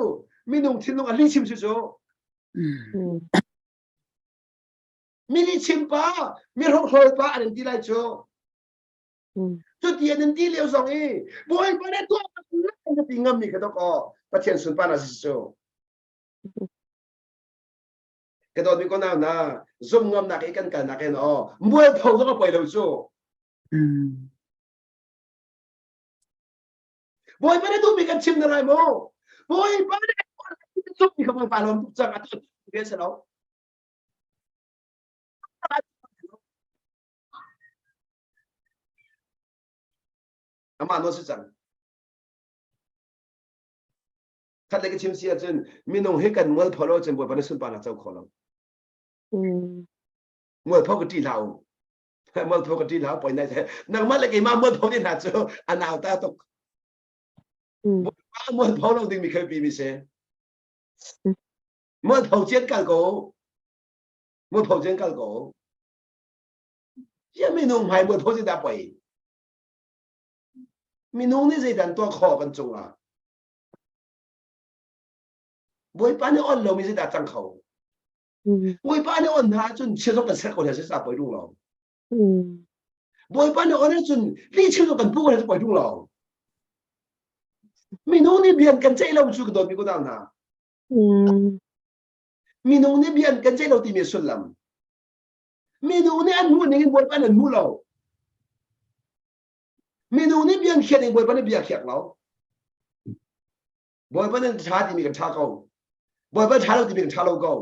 Speaker 1: minung thinlung a li chim cu cu mi chim pa mi hrokhrawl pa an in ti lai cu cu ti an in ti lio zong i bawipa nih tuah na ti ngammi kha dok aw pathian sunpar na si cu ka dawtmi ko nau na zum ngamnak i kan kalnak in aw mualpho zong a poi lo cu Bawipa na duhmi kan chim na lai maw? Bawipa na duhmi kha Bawipa lawm tuk cang atu rian si lo. Amah nawl si cang. Khat le ka chim si ahcun minung hi kan mualpho lo cun Bawipa na sunparnak co kho lo. Mualpho ka ṭih hlah u. Mualpho ka ṭih hlah poi nai nangmah le keimah mualpho ni hna cu a nauta tuk. Bawipa mualpho lo ding mi kha pi mi si. Mualpho cian kal ko. Mualpho cian kal ko. Ya minung hmai mualpho si dah poi. Minung nih zeidan tuah khawh kan cungah. Bawipa nih on lomi zeidah cang kho. Bawipa nih on hna ahcun chia zong kan ser ko hna si sa poi tung lo. Bawipa nih on ahcun li chim zong kan pu ko hna si poi tung lo. Minung nih bian kan ceih lo cu ka dawtmi ko hna. Minung nih bian kan ceih lo timi sullam. Minung nih an hmuh ning in Bawipa nih an hmu lo. Minung nih bian khiah ning Bawipa nih bia khiak lo. Bawipa nan ṭha timi kan ṭha ko. Bawipa ṭha lo timi kan ṭha lo ko.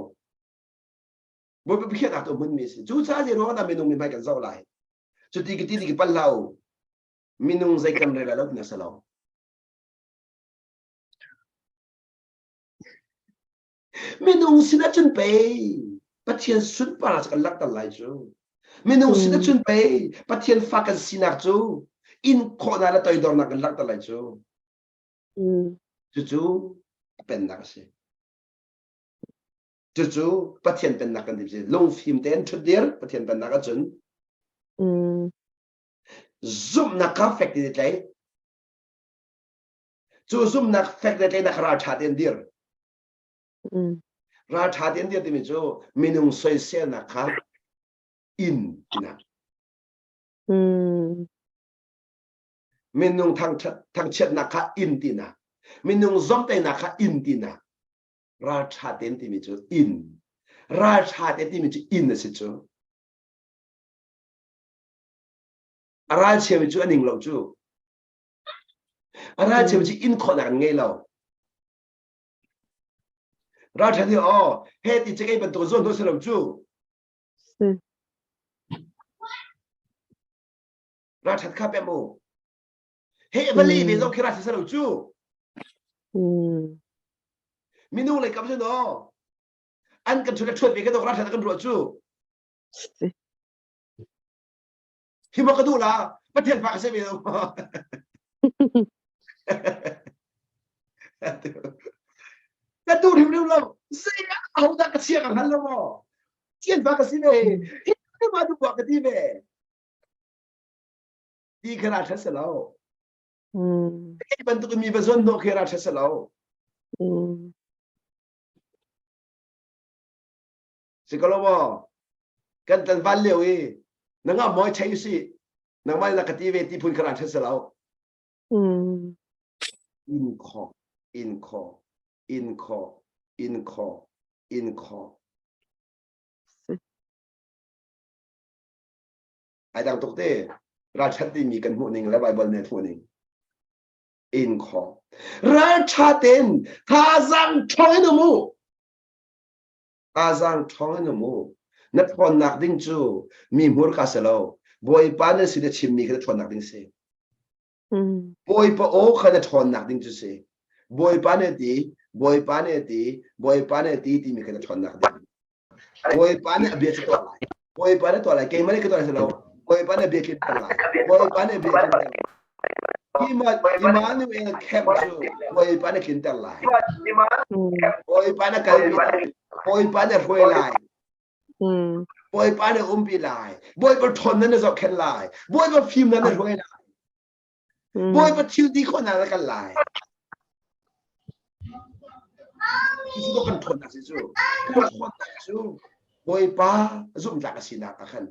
Speaker 1: Bawipa biakhiahnak tu hmunmi a si. Cucaah zei ruangah dah minung nih hmai kan zoh lai? Cuti ka ti ti ka pal hlah u. Minung zei kan rel lo ti na si lo. Minung sinah cun pei Pathian sunparnak cu kan langhter lai cu. Minung sinah cun pei Pathian fa kan sinak cu in khawhnak le toidornak kan langhter lai cu. Cucu a pennak a si. Cucu Pathian pennak kan ti si. Lungfim tein ṭhutdir Pathian pennak ahcun.
Speaker 3: Mm.
Speaker 1: Zumhnak kha fek tein i tlaih. Cu zumhnak fek le tlaihnak kha ralṭha tein dir.
Speaker 3: Mm.
Speaker 1: Ralṭha tein dir timi cu minung soiselnak kha in tinak.
Speaker 3: Mm.
Speaker 1: Minung thangchiatnak kha in tinak. Minung zomhtaihnak kha in tinak. Ralṭha tein timi cu in. Ralṭha tein timi cu in a si cu. A ralchiami cu a ning lo cu. A ralchiami cu in khawhnak an ngei lo. Ralṭha nih aw he ti cakei bantuk zawn hnu si lo cu. Ralṭhat kha pem u. He va le ve zong khi ralṭhat si lo cu. Minung lei kam cun aw an kan ṭhut le ṭhuat ve kan ralṭhat kan ruah cu. Hi maw ka duh la Pathian fa ka si ve lo. Ka duh hrimhrim lo. Zei ah ahodah ka chia ka hngal lo maw? Pathian fa ka si ve. Hi ma duh ka ti ve. Ti kha ra ṭha si lo. Hi bantuk mi va zawn hnawh khi ra ṭha si lo. Si ko lo maw? Kan tlangval lio i nangah mawi chei usih nangmah na ka ti ve ti phun kha ran ṭha si lo. In kho, in kho, in kho, in kho, in kho. Ai dang tuk te ralṭhat timi kan hmuh ning le Bible nih a hmuh ning. In kho. Ralṭha tein thazaang ṭhawng in um u. Thazaang ṭhawng in um u. Na ṭhawnnak ding cu mi hmurka si lo. Bawipa na sin a chimmi kha na ṭhawnnak ding si. Bawipa aw kha na ṭhawnnak ding cu si. Bawipa nih a ti, Bawipa nih a ti, Bawipa nih a ti timi kha na ṭhawnnak ding. Bawipa nih a bia cu tuah lai. Bawipa nih tuah lai. Keimah nih ka tuah lai si lo. Bawipa nih a bia tlinter lai. Bawipa nih a bia tlinter lai. Immanuel camp cu Bawipa nih tlinter lai. Bawipa nih kalpi lai. Bawipa nih hruai lai. Bawipa nih umpi lai. Bawipa ṭhawnnak na zohkhenh lai. Bawipa fimnak na hruai lai. Bawipa thil ti khawhnak na kal lai. Cucu kan ṭhawnnak si cu. Kan ṭhawnnak cu Bawipa zumhtlak a sinak ah khan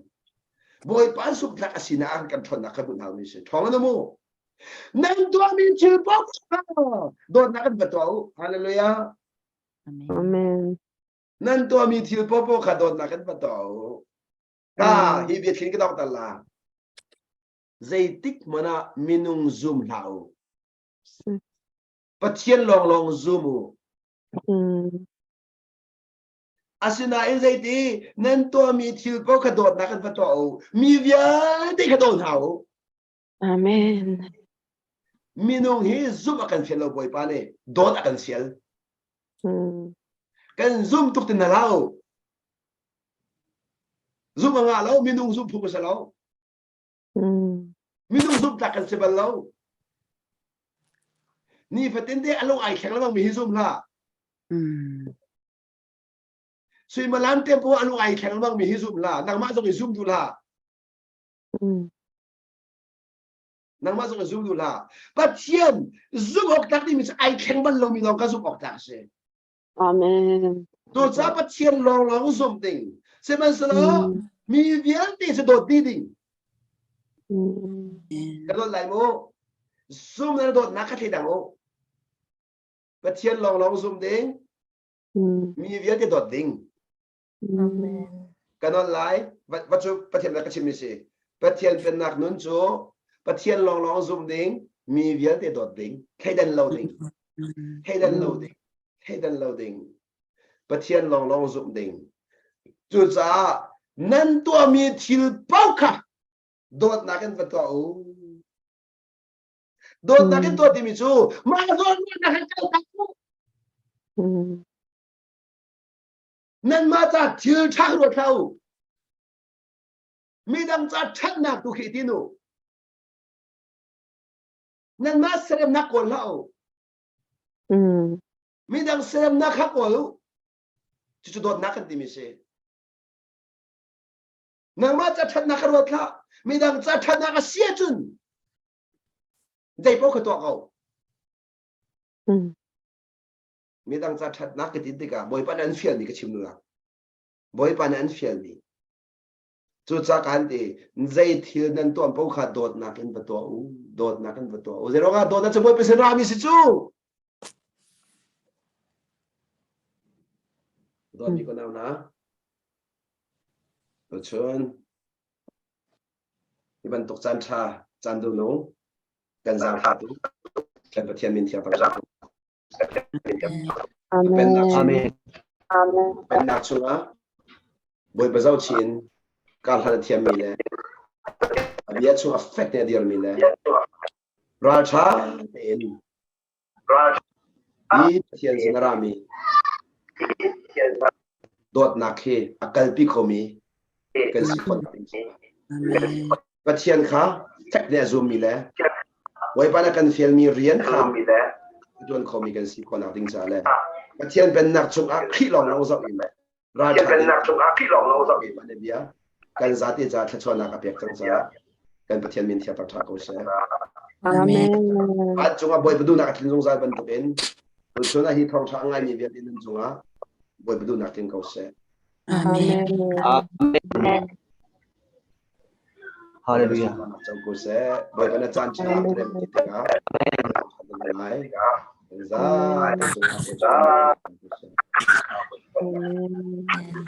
Speaker 1: Bawipa zumhtlak a sinak ah kan ṭhawnnak kha hmuh haumi si. Ṭhawng na mu. Nan tuahmi thil paoh kha dawtnak in va tuah u. Hallelujah.
Speaker 3: Amen.
Speaker 1: Nan tuahmi thil paoh kha dawtnak in va tuah u. Ka hi bia thlin ka dok tal la. Zeitik hmanh ah minung zum hlah u. Pathian lawnglawng zum u. Asinain zeiti nan tuahmi thil paoh kha dawtnak in va tuah u. Mi vialte kha daw hna u.
Speaker 3: Amen.
Speaker 1: Minung hi zumh a kan fial lo Bawipa nih dawt a kan sial. Kan zum tuk ti na hlah u. Zumh a ngah lo, minung zumh phung a si lo. Minung zumh tlak kan si bal lo. Nifatin te a lung ai thleng lengmang mi hi zum hlah. Suimilam te po a lung ai thleng lengmang mi hi zum hlah. Nangmah zong i zum duh hlah. Nangmah zong i zum duh hlah. Pathian zumh awk tlak dingmi cu ai thleng bal lomi lawng ka zumh awk tlak a si.
Speaker 3: Amen.
Speaker 1: Cucaah Pathian lawnglawng zumh ding. Sihmanhsehlaw mi vialte cu dawt dih ding. Ka dawt lai mu. Zum na dawtnak kha thleidang u. Pathian lawnglawng zum ding. Mi vialte dawt ding.
Speaker 2: Amen.
Speaker 1: Ka nawl lai. Va cu Pathian ka chimmi si. Pathian pennak nun cu Pathian lawnglawng zum ding, mi vialte dawt ding, thleidan lo ding. Thleidan lo ding. Thleidan lo ding. Pathian lawnglawng zumh ding. Cucaah nan tuahmi thil paoh kha dawtnak in va tuah u. Dawtnak in tuah timi cu mah dawtnak he kal tak u. Nanmah ca thil ṭha ruat hlah u. Midang ca ṭhatnak tu khi tin u. Nanmah seremnak kawl hlah u. Midang seremnak kha kawl u. Cucu dawtnak kan timi si. Nangmah ca ṭhatnak kha ruat hlah. Midang ca ṭhatnak a si ahcun zei paoh kha tuah ko. Midang ca ṭhatnak ka ti tikah Bawipa nih an fialmi ka chim lulak. Bawipa nih an fialmi. Cucaah kan ti zei thil nan tuah paoh kha dawtnak in va tuah u. Dawtnak in va tuah u. Zeiruangah dawtnak cu Bawipa sin rami si cu. Dawtmi ko nau na. Tuchun hi bantuk caan ṭha caan duhnung kan zaangfahtu kan Pathian min thiang thangṭhat
Speaker 3: Amen.
Speaker 1: Amen. Pennak chungah Bawipa zohchih in karhlan a thiammi le a bia chung a fek te a dirmi le ralṭha tein hi Pathian sin a rami dawtnak hi a kalpi khomi kan si khawh ding Pathian kha fek ne a zummi le Bawipa na kan fialmi rian kha tuan khomi kan si khawhnak ding ca le Pathian pennak chungah Khrih lawng lawng zoh in ralṭha
Speaker 4: pennak chungah Khrih lawng lawng zoh
Speaker 1: in bia kan zate ca thluachuahnak a pek cang caah kan Pathian min thiang ṭha ko seh.
Speaker 3: Amen.
Speaker 1: Van cungah Bawipa duhnak a tlin zungzal bantukin tuchun ah hi thawngṭha a ngaimi vialte nan cungah Bawipa duhnak tling ko seh.
Speaker 5: Amen.
Speaker 3: Amen.
Speaker 6: Hallelujah.
Speaker 1: Cang ko seh. Bawipa na caan ṭha rem ti tikah ngai. Za
Speaker 3: Amen.